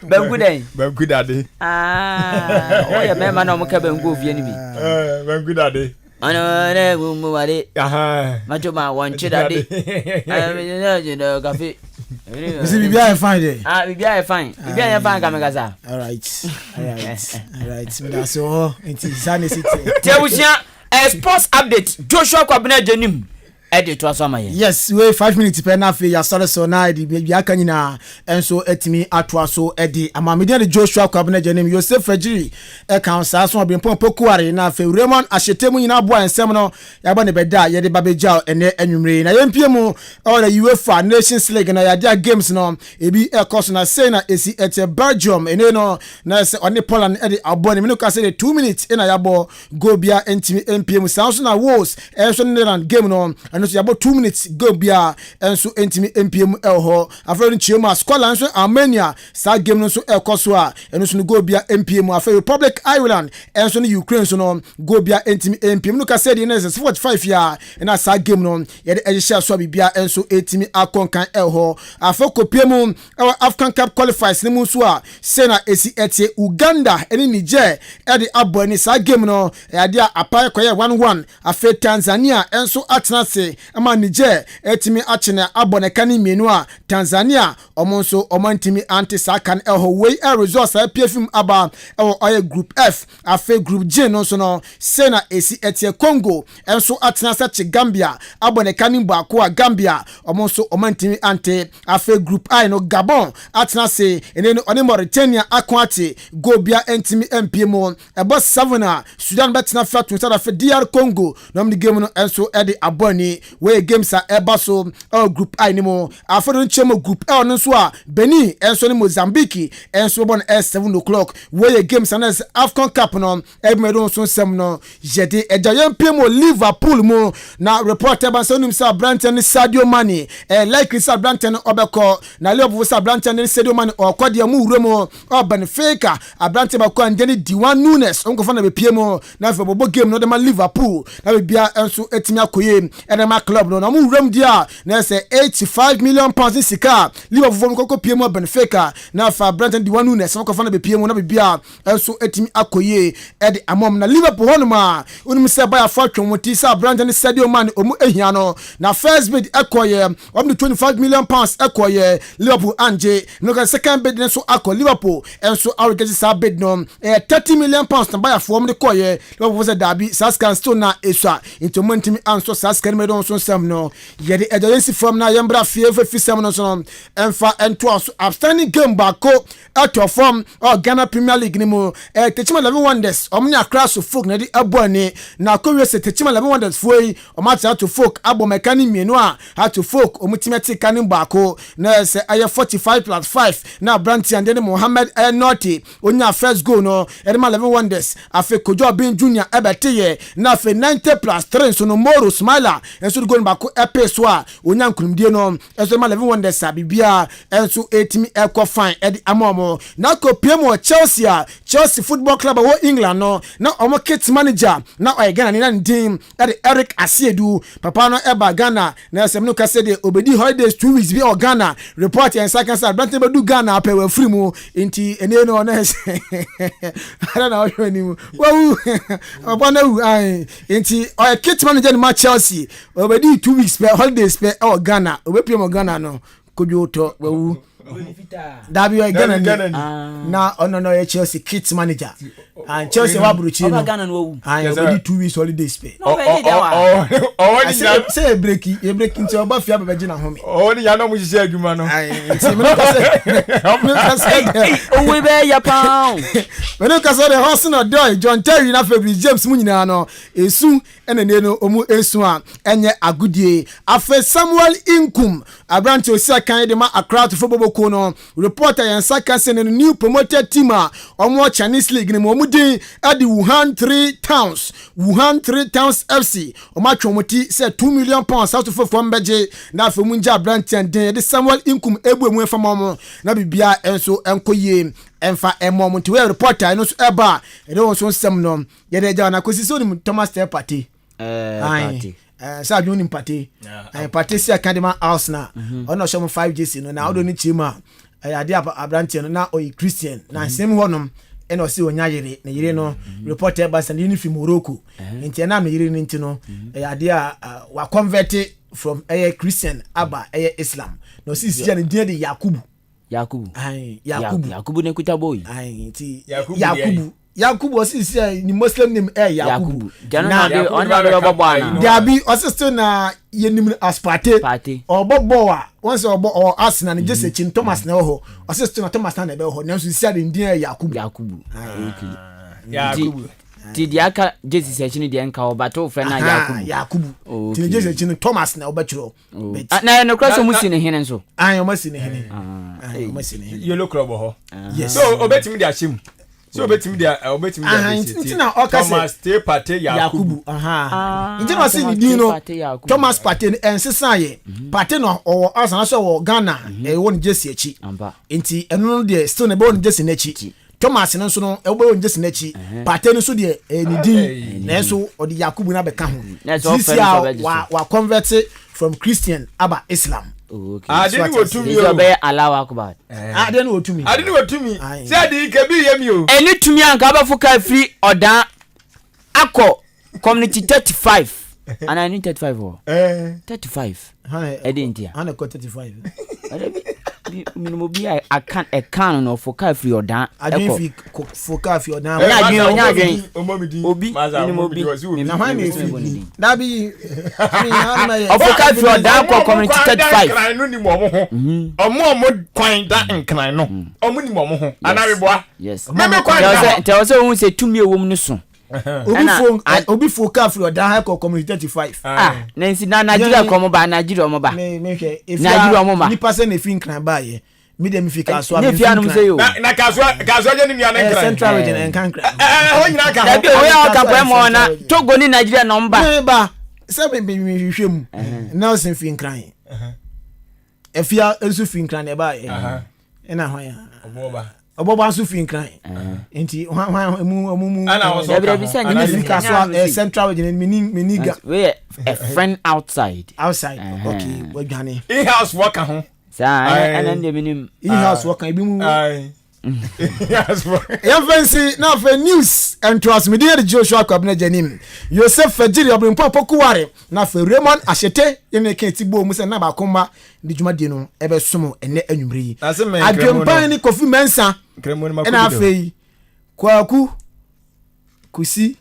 S2: Banku dɛn?
S1: Banku dade.
S2: Ah, wɔyɛ mmarima na wɔka banku ofie no bi.
S1: Eh, banku dade.
S2: Ɔno ne ngungu wade. Macho ma wɔnkye dade. Kafe.
S12: Bisi biribi ayɛ fine dɛ.
S2: Ah, biribi ayɛ fine. Biribi ayɛ fine ka mekasa.
S12: All right, all right, all right. Medase wɔ hɔ nti saa na esi teɛ.
S2: Tiɛ abusua, eh, sports update Joshua Kwabena Agyenim Ɛde toa so ama yɛn.
S12: Yes, wei 5 minutes pɛ na afei yɛasɔre so na yɛde deɛ aka nyinaa nso atumi atoa so de ama. Me din de Joshua Kwabena Gyanim, Yosef Agyiri ɛka ho saa so Ɔbenpɔn Pokuare na afei Raymond Ahyete mu nyinaa boa nsɛm no yɛabɔ ne bɛda a yɛde ba bɛgyaw ɛnɛ anwummere yi. Na yɛmpie mu ɛwɔ the UEFA Nations League na yɛade a games no ebi ɛkɔ so na sei na ɛsi ɛteɛ. Belgium ɛnɛ no na ɛsɛ ɔne Poland ɛde abɔ ne mene ka sɛ de 2 minutes na yɛabɔ, goal bia ntumi mpie mu. Saa nso na Wales ɛnso ne Netherlands game no, ɛno nso yɛabɔ 2 minutes, goal bia nso ntumi mpie mu ɛwɔ hɔ. Afei no kyerɛ mu a Scotland nso Armenia, saa game no nso ɛkɔ so a ɛno nso no goal bia mpie mu. Afei Republic Ireland ɛnso ne Ukraine nso no, goal bia ntumi mpie mu no. Kasa deɛ no sɛ 45 a ɛna saa game no yɛde ɛhyehyɛ so a biribia nso ɛtumi akɔ nkan ɛwɔ hɔ. Afei kɔpie mu ɛwɔ African Cup qualifiers no mu nso a, sɛ na esi ɛte, Uganda ne Niger ɛde abɔ ani. Saa game no ɛyɛ adeɛ a apae kɔyɛ 1-1. Afei Tanzania nso atena ase ama Niger ɛtumi akye no abɔ ne ka ne mmienu a Tanzania ɔmo nso ɔmo antumi ante saa ka no ɛwɔ hɔ. Wei ɛ results a ɛpie fim aba ɛwɔ ɔyɛ Group F. Afei Group G no nso no, sɛ na esi ɛteɛ, Congo nso atena ase akye Gambia abɔ ne ka ne baako a Gambia ɔmo nso ɔmo antumi ante. Afei Group I no, Gabon atena ase ɛne no ɔne Mauritania ako ate, goal bia ntumi mpie mu. Ɛbɔ 7 a Sudan bɛtena fɛ ato nsa afei DR Congo na ɔmo de game no nso ɛde abɔ ani. Wɔyɛ games a ɛba so ɛwɔ Group I no mu. Afei no nkyɛn mu Group L no nso a, Benin nso ne Mozambique nso bɛbɔ no ɛ 7 o'clock. Wɔyɛ games a na ɛsɛ AFCON Cup no ɛbɛn nso nsɛm no yɛde ɛgya yɛn pie mu. Liverpool mu na report ɛba sɛ onim sɛ aberanteɛ ne Sadio Mane ɛyɛ likely sɛ aberanteɛ no ɔbɛkɔ na Liverpool sɛ aberanteɛ ne Sadio Mane ɔkɔ deɛ mu wura mu ɔ Benfica aberanteɛ baako a ndɛ ne Darwin Nunez ɔnkɔfa na bepie mu na afei ɔbɛbɔ game no de ma Liverpool na bibia nso etumi akɔ yie ɛde. ma club no. Na wɔn wuram deɛ a na ɛsɛ 85 million pounds ne sika a Liverpool foɔ no kɔkɔ pie mu wɔ Benfica na afei aberante no Darwin Nunez na wɔkɔfa no bɛpie mu na biribiara nso atumi akɔ yie de ama wɔn. Na Liverpool hɔnom a wonim sɛ Bayerfoɔ atwe wɔn ti sɛ aberante no Sadio Mane wɔn ahia no na first bid kɔeɛ wɔn de 25 million pounds kɔeɛ Liverpool angye no ka second bid no nso akɔ Liverpool nso areject saa bid no ɛyɛ 30 million pounds na Bayerfoɔ wɔn de kɔeɛ Liverpool sɛ daabi saa sika no still na esua nti wɔn antumi ansɔ saa sika no mu ɛde wɔn so nsɛm no yɛde ɛgya yɛn si fam na yɛn bra fie mfa fi sɛm no nso no ɛmfa ntoa so outstanding game baako ɛtɔ fam ɔ Ghana Premier League no mu ɛyɛ Techiman Eleven Wonders wɔn ne Accra so folk na ɛde ɛbɔ ani na akɔwie sɛ Techiman Eleven Wonders foɔ yi wɔn ate ato folk abɔ mɛka ne mmienu a ato folk wɔn tumi ɛte ka ne baako na ɛsɛ ɛyɛ 45 plus 5 na aberanteɛ a ne de Mohammed ɛyɛ Nortey Onyaa first goal no de ma Eleven Wonders, afei Kojo Obeng Junior bɛteeɛ, na afei 90 plus 3 nso no Moro Smiler nso de goal no baako pee so a onyaa nkunimdie no nso de ma Eleven Wonders a biribiara nso retumi rekɔ fine de ama wɔn. Na kɔpue mu wɔ Chelsea a Chelsea Football Club a ɛwɔ England no na wɔn kit manager na ɔyɛ Ghanani na ne din de Eric Asiedu. Papa no baa Ghana na asɛm no ka sɛ deɛ ɔbɛdi holidays 2 weeks bi wɔ Ghana. Report yɛn nsa ka sɛ aberante no bɛdu Ghana apɛ wafiri mu. Nti ɛnɛ no ɔno ɛsɛ ada na ɔhwɛ anim wawu papa no awu ae. Nti ɔyɛ kit manager no ma Chelsea. Ɔbɛdi 2 weeks pɛ holidays pɛ wɔ Ghana. Ɔbɛpie wɔ Ghana no kodwo tɔ wawu. Dabi ɔyɛ Ghana ni na ɔno no ɔyɛ Chelsea kit manager. And Chelsea wa aburukyiri no. Ayi ɔbɛdi 2 weeks holidays pɛ. Sɛ yɛ breki yɛ breki nti ɔba fia bɛbɛ gyina home.
S1: Ɔwɔ ni yanɔ mo ṣiṣẹ́ adwuma no.
S12: Nti mi kasa mi kasa dɛ.
S2: Owó bɛ yɛ paa o.
S12: Mi kasa dɛ Hudson Odoi John Terry na Fabrice James mu nyinaa no esu ɛna ne no ɔmu esu a ɛnyɛ agodie. Afei Samuel Inkum aberante osi akan de ma Accra Atofo Boboko no reporter yɛn nsa ka sɛ ne no new promoted team a wɔn wɔ Chinese league no mu wɔn din de Wuhan Three Towns Wuhan Three Towns FC wɔn atwe wɔn ti sɛ £2 million Atofo fam bɛgye na afei wɔn ngye aberante den de Samuel Inkum ebu emu mfa ma wɔn na biribiara nso nkɔ yie ɛmfa ɛmɔ wɔn nti wɔyɛ reporter ɛno nso ɛba a ɛde wɔn nso nsɛm no yɛde agya wɔn akosi sɛ onim Thomas Teye Partey.
S2: Partey.
S12: Sɛ adwene nim Partey. Partey si aka de ma Arsenal. Ɔno ɔhyɛ mo 5 jersey no na ɔdo ne kyerɛ mu a ɛyɛ adeɛ aberanteɛ no na ɔyɛ Christian na nsɛm hɔnom ɛna ɔsi onya yere ne yere no reporter ba sɛ ne yere no fi Morocco nti ɛnam ne yere no nti no ɛyɛ adeɛ a wa convert from ɛyɛ Christian aba ɛyɛ Islam na ɔsi si ne din de Yakubu.
S2: Yakubu.
S12: Ayi Yakubu.
S2: Yakubu ne kuta boy.
S12: Ayi nti Yakubu Yakubu ɔsi si ɛ ni Muslim name ɛ Yakubu.
S2: Na ɔno de ɔbɔ bɔ ana.
S12: Dabi ɔsi still na yɛ nim as Partey.
S2: Partey.
S12: Ɔbɔ bɔɔl a wɔn sɛ ɔbɔ ɔwɔ Arsenal ne jese kyin Thomas na ɛwɔ hɔ ɔsi still na Thomas na na ɛbɛ hɔ nanso si ade ndin ɛ Yakubu.
S2: Yakubu. Okay. Yakubu. Ti deɛ aka jesi sɛ akyi no deɛ nka ɔba to fɛ na Yakubu.
S12: Yakubu. Ti ne jese akyi no Thomas na ɔbɛtwerɛ.
S2: Na yɛ nokorɛ sɛ ɔmo si ne hene nso.
S12: Ayi ɔmo si ne hene. Ayi ɔmo si ne hene.
S1: Yellow club wɔ hɔ.
S12: Yes.
S1: So obetumi de ahyɛ mu. So obetumi de obetumi de abɛsi
S12: ti. na ɔka sɛ
S1: Thomas Teye Partey Yakubu.
S12: Yakubu. Nti na ɔsi ne din no Thomas Partey no ɛnsesa yɛ. Partey no ɔwɔ Arsenal so ɔwɔ Ghana ɛwɔ ne jersey akyi. Nti ɛno no deɛ still na ɛbɛwɔ ne jersey n'akyi. Thomas no nso no ɛwɔ ne jersey n'akyi. Partey no nso deɛ ɛyɛ ne din nanso ɔde Yakubu no abɛka ho. Sisi a wa wa convert from Christian aba Islam.
S1: Ade ni wɔ tumi o.
S2: Ɔbɛyɛ Allahu Akbar.
S12: Ade ni wɔ tumi.
S1: Ade ni wɔ tumi. Sɛ ade yi kebi yɛ mi o.
S2: Ɛni tumi anka abɛfo kaa firi ɔdan akɔ community 35 ana ɛni 35 wɔ 35 ɛdi ntia.
S12: Hana kɔ 35.
S2: Minnu obi a aka ɛka no na ɔfo kaa firi ɔdan ɛkɔ.
S12: Adwene fi fo kaa fi ɔdan.
S2: Ɔnyɛ adwene ɔnyɛ adwene obi minnu obi.
S12: Na hwan na efi dabi.
S2: Ɔfo kaa firi ɔdan kɔ community 35.
S1: Nkran no nim ɔmo ho. Ɔmo ɔmo kwan da nkran no ɔmo nim ɔmo ho. Anareboa.
S2: Yes.
S1: Mɛmɛ kwan da hɔ.
S2: Ntɛ ɔsɛ ohun sɛ tumi ewom no so.
S12: Obi fo obi fo kaa firi ɔdan ha kɔ community 35.
S2: Ah na nsi na Nigeria kɔ ɔmo ba Nigeria ɔmo ba.
S12: Me me hwɛ efi
S2: Nigeria ɔmo ba.
S12: Nipa sɛ na efi nkran ba yɛ. Mi de mi fi Kasoa
S2: mi fi nkran.
S1: Na na Kasoa Kasoa yɛ ne nua ne nkran.
S12: Central region nka nkran.
S1: Ɛɛ ɛhɔ nyinaa ka ho.
S2: Dabi owe a ɔka pɔ ɛmɔ na Togo ni Nigeria na ɔmo ba.
S12: Me ba sɛ mi mi mi hwehwɛ mu Nelson fi nkran. Efia nso fi nkran na ɛba yɛ. Ɛna hwan ya.
S1: Ɔbɔba.
S12: Ɔbɔba nso fi nkran. Nti hwan hwan emu ɔmo mu.
S1: Ɛna ɔsɔ ka ho.
S12: Ɛna fi Kasoa central region mi ni mi ni ga.
S2: Weyɛ. A friend outside.
S12: Outside okay wadwane.
S1: In house wɔ ka ho.
S2: Saa ɛna ɛna deɛ menim.
S12: In house wɔ ka ebi mu. Yɛmfa nsi na afei news ntoaso. Medin yɛ de Joshua Kwabena Gyanim, Yosef Fajiri, Ɔbenpɔn Pokuware, na afei Raymond Ahyete yɛne ka ti bɔɔ mu sɛ nna baako mma de dwumadie no ɛbɛsom ɛnɛ anwummere yi. Adwempan ne Kofi Mensah ɛna afei Kwaku Kusi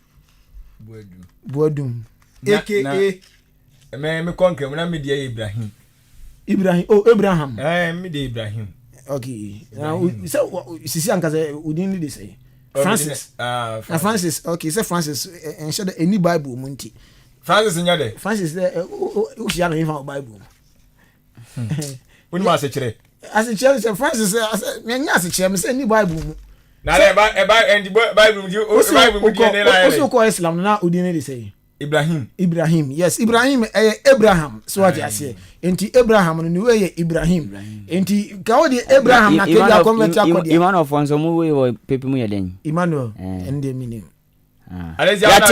S12: Boadum aka
S1: Mɛ mekɔ nkramu na me deɛ yɛ Ibrahim.
S12: Ibrahim oh Abraham.
S1: Ɛɛ eh, me deɛ Ibrahim.
S12: Okay. Na sɛ sisi ankasa odin ne de sɛ oh, Francis. Ah, na Francis okay sɛ Francis nhyɛ dɛ ɛni Bible mu nti.
S1: Francis nyɛ dɛ.
S12: Francis dɛ o hyia no nfa wɔ Bible mu.
S1: Wonim asekyerɛ?
S12: Asekyerɛ sɛ Francis sɛ nyɛ asekyerɛ mi sɛ ɛni Bible mu.
S1: Na dɛ ɛba ɛba ɛnti Bible mu ti Bible mu deɛ ne na yɛ dɛ.
S12: Wosi okɔ Islam na odin ne de sɛ.
S1: Ibrahim.
S12: Ibrahim yes Ibrahim ɛyɛ Abraham so wate aseɛ nti Abraham no ne wei yɛ Ibrahim nti ka wo de Abraham na kedi akɔnvɛti akɔ deɛ.
S2: Emmanuel fɔ nso mo wei wɔ pepe mu yɛ dɛn.
S12: Emmanuel ɛn deɛ mi nim.
S2: Yate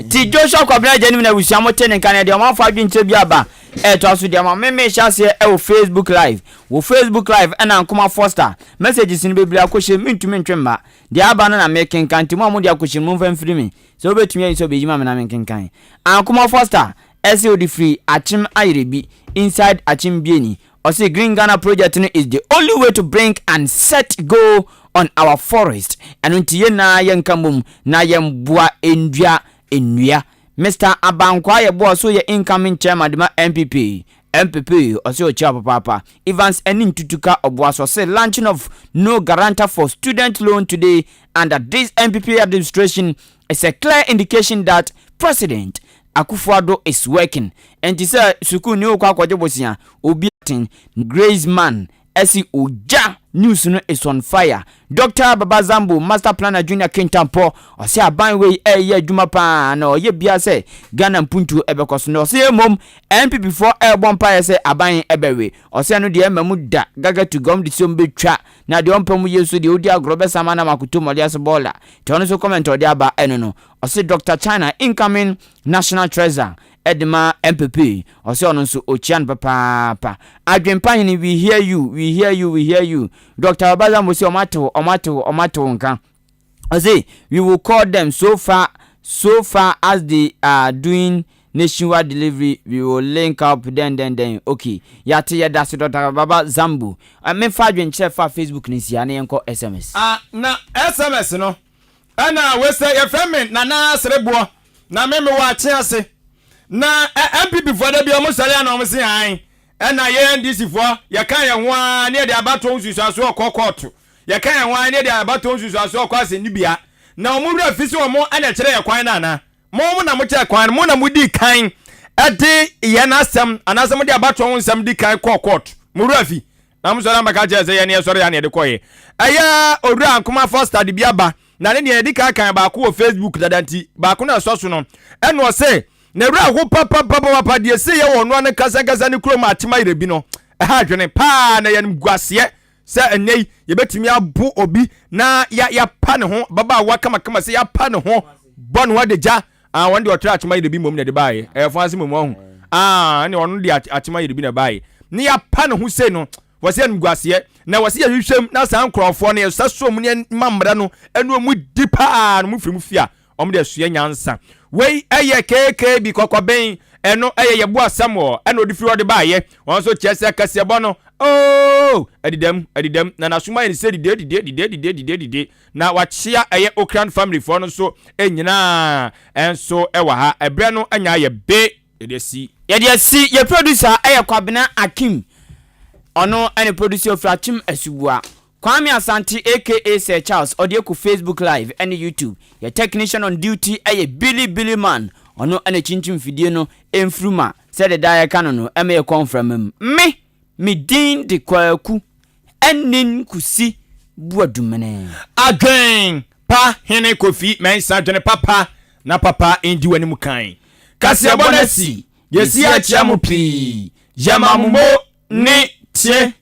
S2: ti Joshua Kwabena agya nim na abusua mo te ne nka na deɛ ɔmanfo adwenkyerɛ bi aba ɛtoa so deɛ ma me me hyɛ aseɛ ɛwɔ Facebook live wɔ Facebook live ɛna Nkoma Foster messages no bebree akɔhyɛ mentumi ntwe mma Deɛ aba no na merekenkan, nti mo a mode akɔhyɛ no momfa mfiri me. Sɛ wobɛtumi ayi sɛ ɔbɛyi ma me na menkenkan. Ankomah Foster se ɔde firi Akyem Ayerebi inside Akyem Bieni. Ɔse Green Ghana project no is the only way to bring and set go on our forest. Ɛno nti yɛn nyinaa yɛnka mmom na yɛmboa nnua nnua. Mister Abankwaa Yeboah so yɛ incoming chairman de ma NPP. NPP ɔse ɔkyia wo papaapa. Evans Anin Tutuka Ɔboaso ɔse launching of no guarantor for student loan today under this NPP administration is a clear indication that President Akufo-Addo is working. Ɛnti sɛ sukuuni wokɔ akɔgye bosea obi aten Grace Man Ɛsi ogya news no is on fire. Doctor Baba Zambo master planner Junior Kintampɔ ɔse aban wei ɛyɛ adwuma paa na ɔyɛ biaa sɛ Ghana mpuntuo ɛbɛkɔ so na ɔse mmom NPP foɔ ɛɛbɔ mpaeɛ sɛ aban ɛbɛwe ɔse ɛno deɛ ɛmma mu da gaga to gɔm de siom bɛtwa na deɛ ɔmpɛ mu yie nso deɛ ɔdi agorɔ bɛsan ma nam akoto mɔde ase bɔɔla nti ɔno nso comment a ɔde aba ɛno no ɔse Doctor China incoming national treasure de ma MPP ɔsɛ ɔno nso ɔkyia no papaapa. Adwempa hene we hear you we hear you we hear you Doctor Obazambo se ɔmo ate wo ɔmo ate wo ɔmo ate wo nka ɔse we will call them so far so far as they are doing nationwide delivery we will link up dɛn dɛn dɛn ok yate yɛdase Doctor Baba Zambo memfa adwenkyerɛ fa Facebook no nsia na yɛnkɔ SMS.
S1: Ah na SMS no Ɛna wei sɛ yɛfrɛ me Nana Sereboɔ na me mewɔ Akye ase na NPP foɔ da bi ɔmo sɔre a na ɔmo se ae ɛna yɛ NDC foɔ yɛka yɛn ho ara ne yɛde abatoɔ ho nsunsuansoɔ kɔ kɔɔto yɛka yɛn ho ara ne yɛde abatoɔ ho nsunsuansoɔ kɔ asɛnnibea na ɔmo werɛ fi sɛ ɔmo ɛna ɛkyerɛ yɛ kwan no anaa? Mo na mokyerɛ kwan no, mo na modii kan de yɛn asɛm anaasɛ mode abatoɔ ho nsɛm di kan kɔɔ kɔɔto. Mo werɛ afi? Na mo sɔre ambɛka kyerɛ sɛ yɛn yɛsɔre a na yɛde kɔeɛ. Ɛyɛ Owura Nkrumah Foster de bi aba, na ne deɛ yɛdi kan kan baako wɔ Facebook dada nti baako no a ɛsɔ so no ɛna ɔse ne werɛ aho papapapapa deɛ ɛsiiɛ wɔ ɔno ankasa ankasa ne kurom Akyem Ayerɛbi no ɛha adwene paa na ɛyɛ animguaseɛ sɛ ɛnnɛ yi yɛbɛtumi abo obi na yɛapa ne ho ababaawa kamakama sɛ yɛapa ne ho bɔ ne ho adagya ah, wɔn deɛ ɔtra akyema yere bi mmom na ɛde baeɛ ɛyɛ fo ase mmom ɔho ah, ɛne ɔno de akyema yere bi na ɛbaeɛ ne yɛapa ne ho sei no wɔsɛ animguaseɛ na wɔsɛ yɛhwehwɛm na saa nkurɔfoɔ no yɛsa so mu ne ma mmara no ɛne ɔmu di paa no mu firi mu fie a Wɔn de asua nyansa. Wei yɛ KKB kɔkɔben, ɛno yɛ Yeboah Samuel ɛna ɔde firi hɔ de baeɛ. Wɔn nso kyerɛ sɛ kaseɛbɔ no, oh, adidam, adidam, na n'asom ayɛ no sɛ dide, dide, dide, dide, dide, dide. Na wakyea ɛyɛ Okran family foɔ no nso nyinaa nso wɔ ha. Ɛberɛ no anya ayɛ be, yɛde asi.
S2: Yɛde asi, yɛ producer yɛ Kwabena Akim, ɔno ne producer ɔfiri Akyem Asuboa. Kwame Asante aka Sir Charles ɔde aku Facebook live ne YouTube. Yɛ technician on duty yɛ Billy Billy Man, ɔno na kyinkyim mfidie no mfuruma sɛdeɛ daa yɛka no no ɛma yɛkɔ mframa mu. Me, me din de Kwaku Anin Kusi Boadumene.
S1: Adwen pa hene Kofi Mensah dwene papa na papa ndi w'anim kan. Kaseɛbɔ no asi, yɛsi akyea mo pii, yɛma mo mo ne tie.